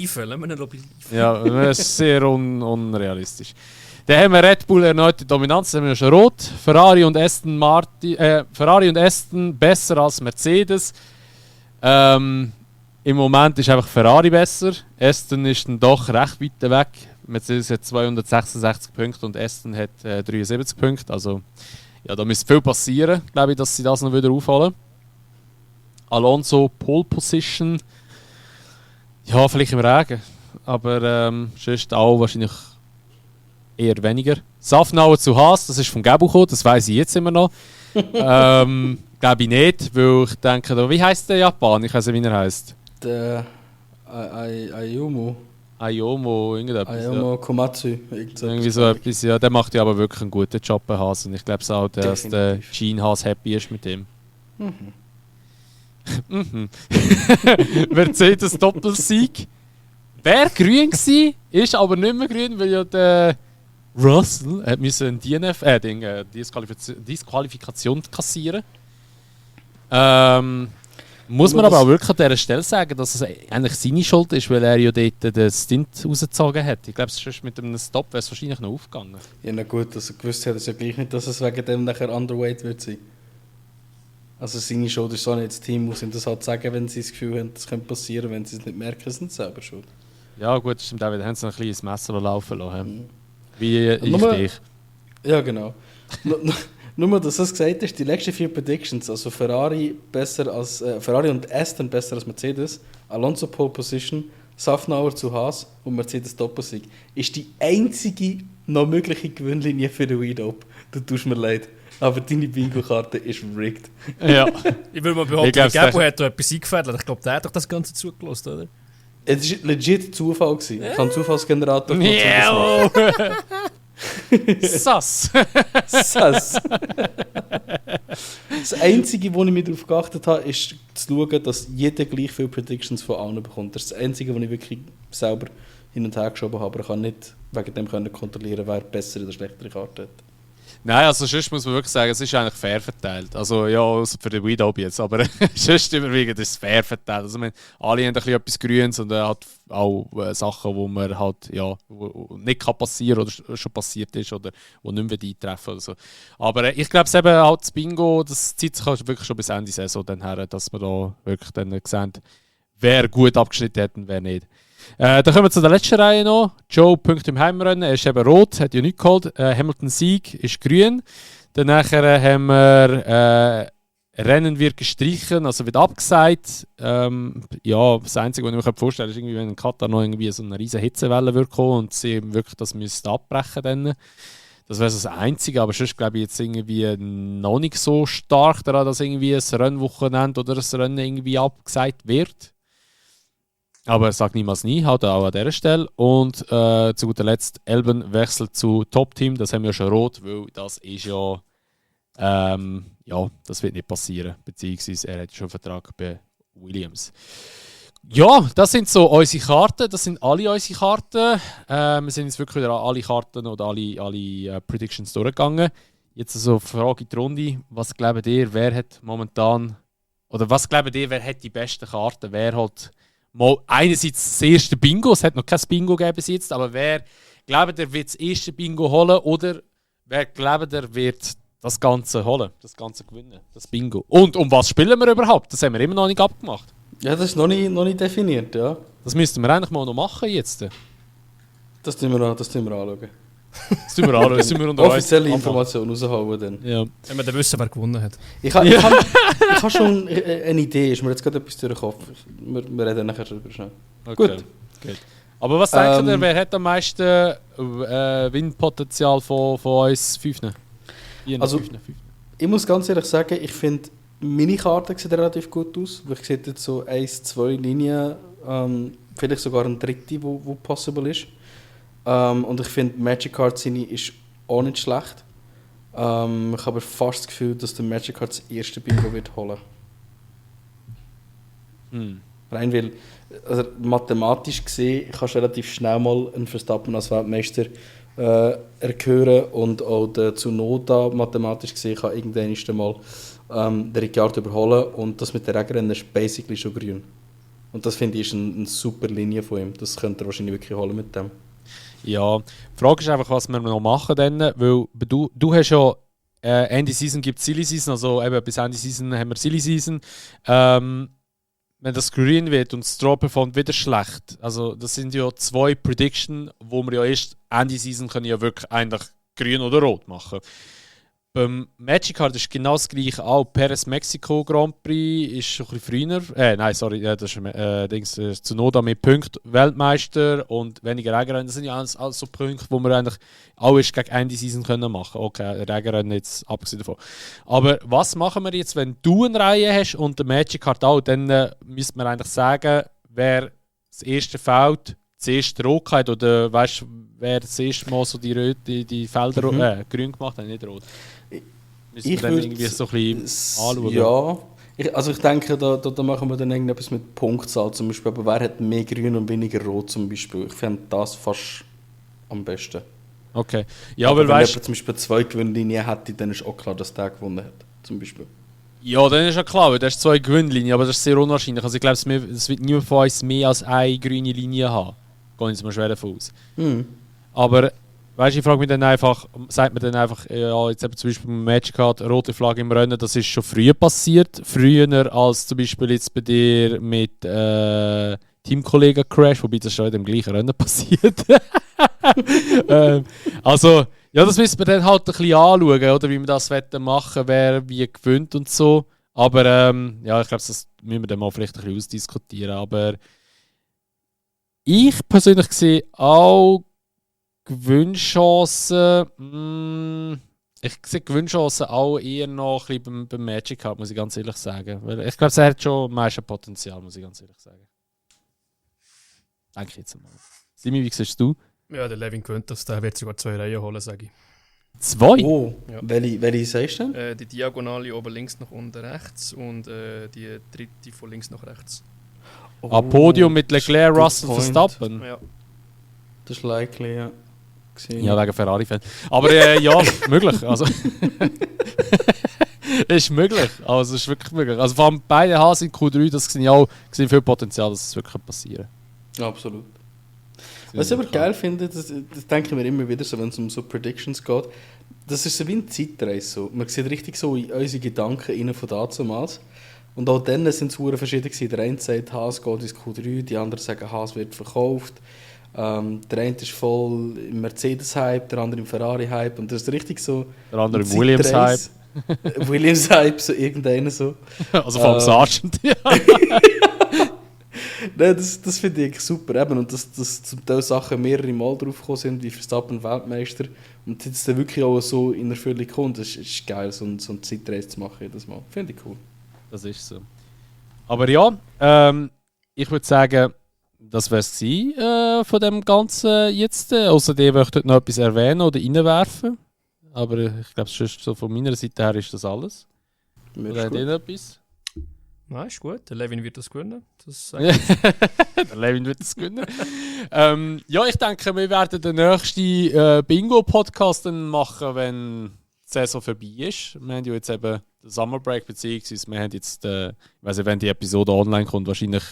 [SPEAKER 1] Ja, es ist sehr unrealistisch. Dann haben wir Red Bull erneute Dominanz, das haben wir schon rot. Ferrari und Aston besser als Mercedes. Im Moment ist einfach Ferrari besser. Aston ist dann doch recht weit weg. Mercedes hat 266 Punkte und Aston hat 73 Punkte. Also ja, da müsste viel passieren, glaube ich, dass sie das noch wieder aufholen. Alonso Pole Position. Ja, vielleicht im Regen. Aber sonst auch wahrscheinlich eher weniger. Safnauer zu Haas, das ist von Gabu gekommen, das weiss ich jetzt immer noch. Glaube ich nicht, weil ich denke, wie heisst der Japan? Ich weiß nicht, wie er heisst.
[SPEAKER 4] Der Ayumu.
[SPEAKER 1] Ayomo, irgendetwas.
[SPEAKER 4] Ayumu Komatsu.
[SPEAKER 1] Irgendwie so etwas, ja. Der macht ja aber wirklich einen guten Job bei Haas. Und ich glaube auch, dass der Gene Haas happy ist mit ihm. Mercedes Doppelsieg. Wäre grün gewesen, ist aber nicht mehr grün, weil ja der Russell hat müssen eine Disqualifikation kassieren. Muss man aber auch wirklich an dieser Stelle sagen, dass es eigentlich seine Schuld ist, weil er ja dort den Stint rausgezogen hat. Ich glaube, sonst mit einem Stop wäre es wahrscheinlich noch aufgegangen.
[SPEAKER 4] Ja, na gut, also gewusst hat es ja gleich nicht, dass es wegen dem nachher underweight wird sein. Also seine Schuld ist so nicht, das Team muss ihm das halt sagen, wenn sie das Gefühl haben, das könnte passieren, wenn sie es nicht merken, sind sie selber schuld.
[SPEAKER 1] Ja gut, stimmt auch, da haben sie noch ein kleines Messer laufen lassen. Wie ich dich.
[SPEAKER 4] Ja, genau. Nur, dass du es gesagt hast, die letzten 4 Predictions, also Ferrari und Aston besser als Mercedes, Alonso Pole Position, Safnauer zu Haas und Mercedes Doppelsieg, ist die einzige noch mögliche Gewinnlinie für den Weed-Up. Du tust mir leid, aber deine Bingo-Karte ist rigged.
[SPEAKER 1] Ja.
[SPEAKER 2] Ich würde mal behaupten, der Gabo hat da etwas eingefädelt. Ich glaube, der hat doch das Ganze zugelassen, oder?
[SPEAKER 4] Es war legit Zufall. Ich habe einen Zufallsgenerator
[SPEAKER 1] Ja. Sass.
[SPEAKER 4] Sass. Das Einzige, wo ich mir darauf geachtet habe, ist zu schauen, dass jeder gleich viele Predictions von allen bekommt. Das ist das Einzige, wo ich wirklich selber hin und her geschoben habe. Aber ich kann nicht wegen dem kontrollieren, wer bessere oder schlechtere Karte hat.
[SPEAKER 1] Nein, also sonst muss man wirklich sagen, es ist eigentlich fair verteilt. Also ja, also für den Weed-Up jetzt, aber sonst überwiegend ist es fair verteilt. Also alle haben ein bisschen etwas Grünes und hat auch Sachen, wo man halt wo nicht kann passieren oder schon passiert ist oder wo nicht mehr eintreffen oder so. Aber ich glaube, eben halt das Bingo, das zieht sich halt wirklich schon bis Ende Saison dann her, dass wir da wirklich dann sehen, wer gut abgeschnitten hat und wer nicht. Dann kommen wir zu der letzten Reihe noch. Joe Punkt im Heimrennen, er ist eben rot, hat ja nichts geholt. Hamilton Sieg ist grün. Dann haben wir Rennen wird gestrichen, also wird abgesagt. Ja, das Einzige, was ich mir vorstellen kann, ist irgendwie, wenn in Katar noch irgendwie so eine riesige Hitzewelle wird kommen und sie wirklich das müssten abbrechen dann. Das wäre so das Einzige, aber sonst glaube ich jetzt irgendwie noch nicht so stark daran, dass irgendwie ein Rennwochenende oder ein Rennen irgendwie abgesagt wird. Aber sag niemals nie, halt auch an dieser Stelle. Und zu guter Letzt, Elben wechselt zu Top-Team. Das haben wir schon rot, weil das ist ja, das wird nicht passieren. Beziehungsweise er hat schon einen Vertrag bei Williams. Ja, das sind so unsere Karten. Das sind alle unsere Karten. Wir sind jetzt wirklich wieder an alle Karten oder alle Predictions durchgegangen. Jetzt also Frage in die Runde. Was glaubt ihr, wer hat momentan, oder was glaubt ihr, wer hat die besten Karten? Wer hat mal einerseits das erste Bingo, es hat noch kein Bingo gegeben bis jetzt, aber wer glaubt, er wird das erste Bingo holen oder wer glaubt, er wird das Ganze holen, das Ganze gewinnen, das Bingo. Und um was spielen wir überhaupt? Das haben wir immer noch nicht abgemacht.
[SPEAKER 4] Ja, das ist noch nicht definiert, ja.
[SPEAKER 1] Das müssten wir eigentlich mal noch machen jetzt.
[SPEAKER 4] Das tun wir anschauen.
[SPEAKER 1] Das tun wir anschauen, das tun wir unter
[SPEAKER 4] offizielle Informationen raushauen dann.
[SPEAKER 1] Ja.
[SPEAKER 2] Wenn wir dann wissen, wer gewonnen hat.
[SPEAKER 4] Ich habe schon eine Idee, ist mir jetzt gerade etwas durch den Kopf. Wir reden nachher darüber schnell.
[SPEAKER 1] Okay. Gut. Aber was denkt ihr, wer hat am meisten Win-Potenzial von uns Fünften?
[SPEAKER 4] Also, ich muss ganz ehrlich sagen, ich finde, meine Karte sieht relativ gut aus. Ich sehe jetzt so 1, 2 Linien, vielleicht sogar eine dritte, wo possible ist. Und ich finde, Magic Card seine ist auch nicht schlecht. Ich habe aber fast das Gefühl, dass der Magic Card das erste Bingo wird holen. Rein weil, also mathematisch gesehen, kannst du relativ schnell mal einen Verstappen als Weltmeister erhören und auch der Tsunoda mathematisch gesehen kann irgendwann mal den Ricciardo überholen und das mit der Regenrennen ist basically schon grün. Und das finde ich ist eine super Linie von ihm. Das könnte er wahrscheinlich wirklich holen mit dem. Ja,
[SPEAKER 1] die Frage ist einfach, was wir noch machen dann, weil du hast ja Ende Season gibt es Silly Season, also eben bis Ende Season haben wir Silly Season. wenn das grün wird und Stroh performt wieder schlecht. Also das sind ja 2 Predictions, wo wir ja erst Ende Season können ja wirklich eigentlich grün oder rot machen. Beim Magic Card ist genau das gleiche auch. Perez Mexiko Grand Prix ist schon ein bisschen früher. Nein, sorry, das ist Tsunoda mit Punkten Weltmeister und weniger Regenrennen. Das sind ja alles so Punkte, wo wir eigentlich auch erst gegen Ende Season können machen. Okay, Regenrennen jetzt abgesehen davon. Aber was machen wir jetzt, wenn du eine Reihe hast und der Magic Card auch? Dann müsste man eigentlich sagen, wer das erste Feld zuerst rot hat oder weißt, wer das erste Mal so die Felder grün gemacht hat, nicht rot.
[SPEAKER 4] Ich
[SPEAKER 1] dann irgendwie so ein bisschen anschauen.
[SPEAKER 4] Ja, ich denke, da machen wir dann irgendetwas mit Punktzahl zum Beispiel. Aber wer hat mehr grün und weniger rot zum Beispiel? Ich fände das fast am besten.
[SPEAKER 1] Okay. Ja,
[SPEAKER 4] aber
[SPEAKER 1] weil
[SPEAKER 4] wenn
[SPEAKER 1] weißt,
[SPEAKER 4] jemand zum Beispiel 2 Gewinnlinien hätte, dann ist auch klar, dass der gewonnen hat. Zum Beispiel.
[SPEAKER 1] ja, dann ist ja klar, weil du hast 2 Gewinnlinien, aber das ist sehr unwahrscheinlich. Also ich glaube, es wird niemand von uns mehr als eine grüne Linie haben. Gehe ich mal schwer davon aus. Aber weißt du, ich frage mich dann einfach, sagt man dann einfach, ja, jetzt eben zum Beispiel beim Magic Card, rote Flagge im Rennen, das ist schon früher passiert. Früher als zum Beispiel jetzt bei dir mit Teamkollegen Crash, wobei das schon in dem gleichen Rennen passiert. Also, ja, das müssen wir dann halt ein bisschen anschauen, oder, wie wir das machen, wer wie gewinnt und so. Aber ja, ich glaube, das müssen wir dann mal vielleicht ein bisschen ausdiskutieren. Aber ich persönlich sehe auch Gewinnchancen. Ich sehe Gewinnchancen auch eher noch ein bisschen beim Magic Card, muss ich ganz ehrlich sagen. Weil ich glaube, es hat schon am meisten Potenzial, muss ich ganz ehrlich sagen. Denke ich jetzt mal. Simi, wie siehst du?
[SPEAKER 2] Ja, der Levin gewinnt das, der wird sogar 2 Reihen holen, sage ich.
[SPEAKER 1] 2?
[SPEAKER 4] Oh,
[SPEAKER 2] Ja.
[SPEAKER 4] welche sagst du denn?
[SPEAKER 2] Die Diagonale oben links nach unten rechts und die dritte von links nach rechts.
[SPEAKER 1] Ein Podium mit Leclerc,
[SPEAKER 4] good
[SPEAKER 1] Russell,
[SPEAKER 4] point.
[SPEAKER 1] Verstappen.
[SPEAKER 2] Ja.
[SPEAKER 4] Das ist likely, ja. Gesehen.
[SPEAKER 1] Ja, wegen Ferrari-Fan. Aber ja, möglich. Also, ist möglich. Also, es ist wirklich möglich. Also, vor allem beide Haas in Q3, das sehe ich auch viel Potenzial, dass es wirklich passieren kann.
[SPEAKER 4] Absolut. Was ich aber geil finde, das denke ich mir immer wieder so, wenn es um so Predictions geht, das ist so wie ein Zeitreise. So. Man sieht richtig so in unsere Gedanken rein von damals. Und auch dann sind es verschieden gewesen. Der eine sagt, Haas geht ins Q3, die anderen sagen, Haas wird verkauft. Der eine ist voll im Mercedes-Hype, der andere im Ferrari-Hype. Und das ist richtig so...
[SPEAKER 1] Der andere im Williams-Hype.
[SPEAKER 4] Williams-Hype, so irgendeiner so.
[SPEAKER 1] Also vom Sargent, ja.
[SPEAKER 4] Nein, das finde ich super. Eben. Und dass zum Teil Sachen mehrere Mal drauf gekommen sind, wie Verstappen Weltmeister. Und jetzt dann wirklich auch so in Erfüllung kommt. Das ist geil, so eine Zeitreise zu machen jedes Mal. Finde ich cool.
[SPEAKER 1] Das ist so. Aber ja, ich würde sagen, das wäre es von dem Ganzen jetzt. Außerdem möchte ich noch etwas erwähnen oder reinwerfen. Aber ich glaube, so von meiner Seite her ist das alles. Oder hat ihr noch etwas?
[SPEAKER 2] Nein, ist gut. Der Levin wird das gewinnen. Das
[SPEAKER 1] Der Levin wird das gewinnen. Ja, ich denke, wir werden den nächsten Bingo-Podcast dann machen, wenn die Saison vorbei ist. Wir haben ja jetzt eben den Summer Break, beziehungsweise wir haben jetzt, ich weiß nicht, wenn die Episode online kommt, wahrscheinlich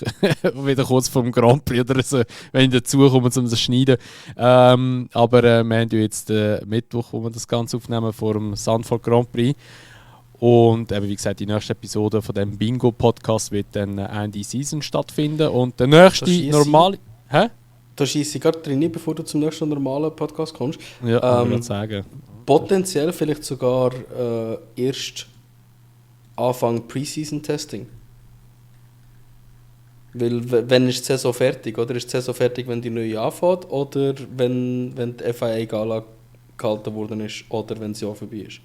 [SPEAKER 1] wieder kurz vor dem Grand Prix oder so, wenn ich dazu komme, um das zu schneiden. Aber wir haben ja jetzt Mittwoch, wo wir das Ganze aufnehmen, vor dem Zandvoort Grand Prix. Und eben, wie gesagt, die nächste Episode von dem Bingo-Podcast wird dann Ende Season stattfinden. Und der nächste normale... Hä?
[SPEAKER 4] Da schieße ich gerade drin, bevor du zum nächsten normalen Podcast kommst.
[SPEAKER 1] Ja, kann ich sagen.
[SPEAKER 4] Potenziell vielleicht sogar erst Anfang Preseason-Testing. Weil, wenn ist die Saison fertig? Oder ist die Saison fertig, wenn die neue anfängt? Oder wenn die FIA-Gala gehalten worden ist? Oder wenn das Jahr vorbei ist?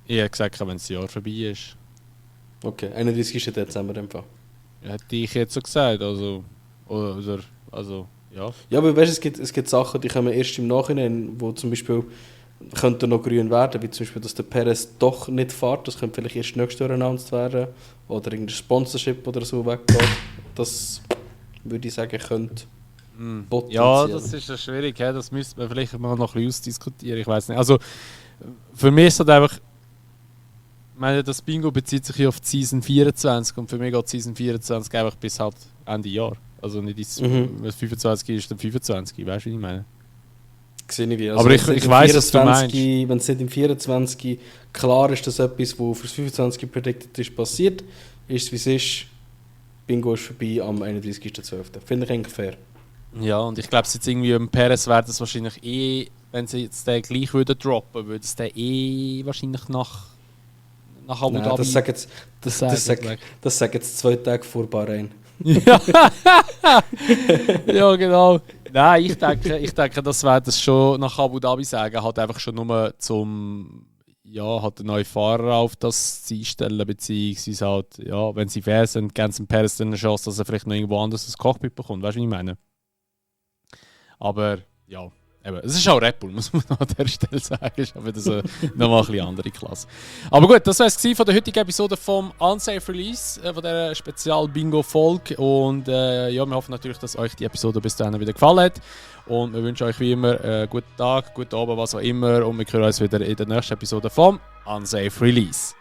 [SPEAKER 1] Ich habe gesagt, wenn das Jahr vorbei ist.
[SPEAKER 4] Okay, 31. Dezember im Fall.
[SPEAKER 1] Hätte ich jetzt so gesagt, also ja.
[SPEAKER 4] Ja, aber weißt, es gibt Sachen, die kommen erst im Nachhinein, wo zum Beispiel könnten noch grün werden, wie zum Beispiel, dass der Perez doch nicht fährt, das könnte vielleicht erst nächstes Jahr announced werden, oder irgendein Sponsorship oder so weggeht. Das würde ich sagen, könnte potenziell.
[SPEAKER 1] Ja, das ist ja schwierig, das müsste man vielleicht mal noch ein bisschen ausdiskutieren, ich weiß nicht. Also, für mich ist das einfach, ich meine, das Bingo bezieht sich ja auf die Season 24 und für mich geht Season 24 einfach bis halt Ende Jahr. Also nicht ins, wenn es 25 ist, dann 25, weißt du, wie ich meine?
[SPEAKER 4] Sehe ich wie.
[SPEAKER 1] Also aber ich weiss, was du meinst.
[SPEAKER 4] Wenn es nicht im 24 klar ist, dass etwas, was für das 25 predicted ist, passiert, ist es wie es ist, Bingo ist vorbei am 31.12. Finde ich eigentlich fair.
[SPEAKER 1] Ja, und ich glaube, jetzt irgendwie im Perez wäre das wahrscheinlich wenn sie jetzt den gleich würden droppen, würde es den wahrscheinlich nach Abu Dhabi...
[SPEAKER 4] Das sagen jetzt 2 Tage vor Bahrain.
[SPEAKER 1] Ja. Ja, genau. Nein, ich denke, das werden das schon nach Abu Dhabi sagen, halt einfach schon nur zum halt den neuen Fahrer auf das zu einstellen, beziehungsweise halt, ja, wenn sie fair sind, geben sie dem Perez dann eine Chance, dass er vielleicht noch irgendwo anders ein Cockpit bekommt, weißt du, wie ich meine? Aber, ja, eben, es ist auch Red Bull, muss man an der Stelle sagen, ist aber das nochmal ein bisschen andere Klasse. Aber gut, das war es von der heutigen Episode vom Unsafe Release, von dieser Spezial-Bingo-Folge und wir hoffen natürlich, dass euch die Episode bis dahin wieder gefallen hat. Und wir wünschen euch wie immer einen guten Tag, guten Abend, was auch immer. Und wir hören uns wieder in der nächsten Episode vom Unsafe Release.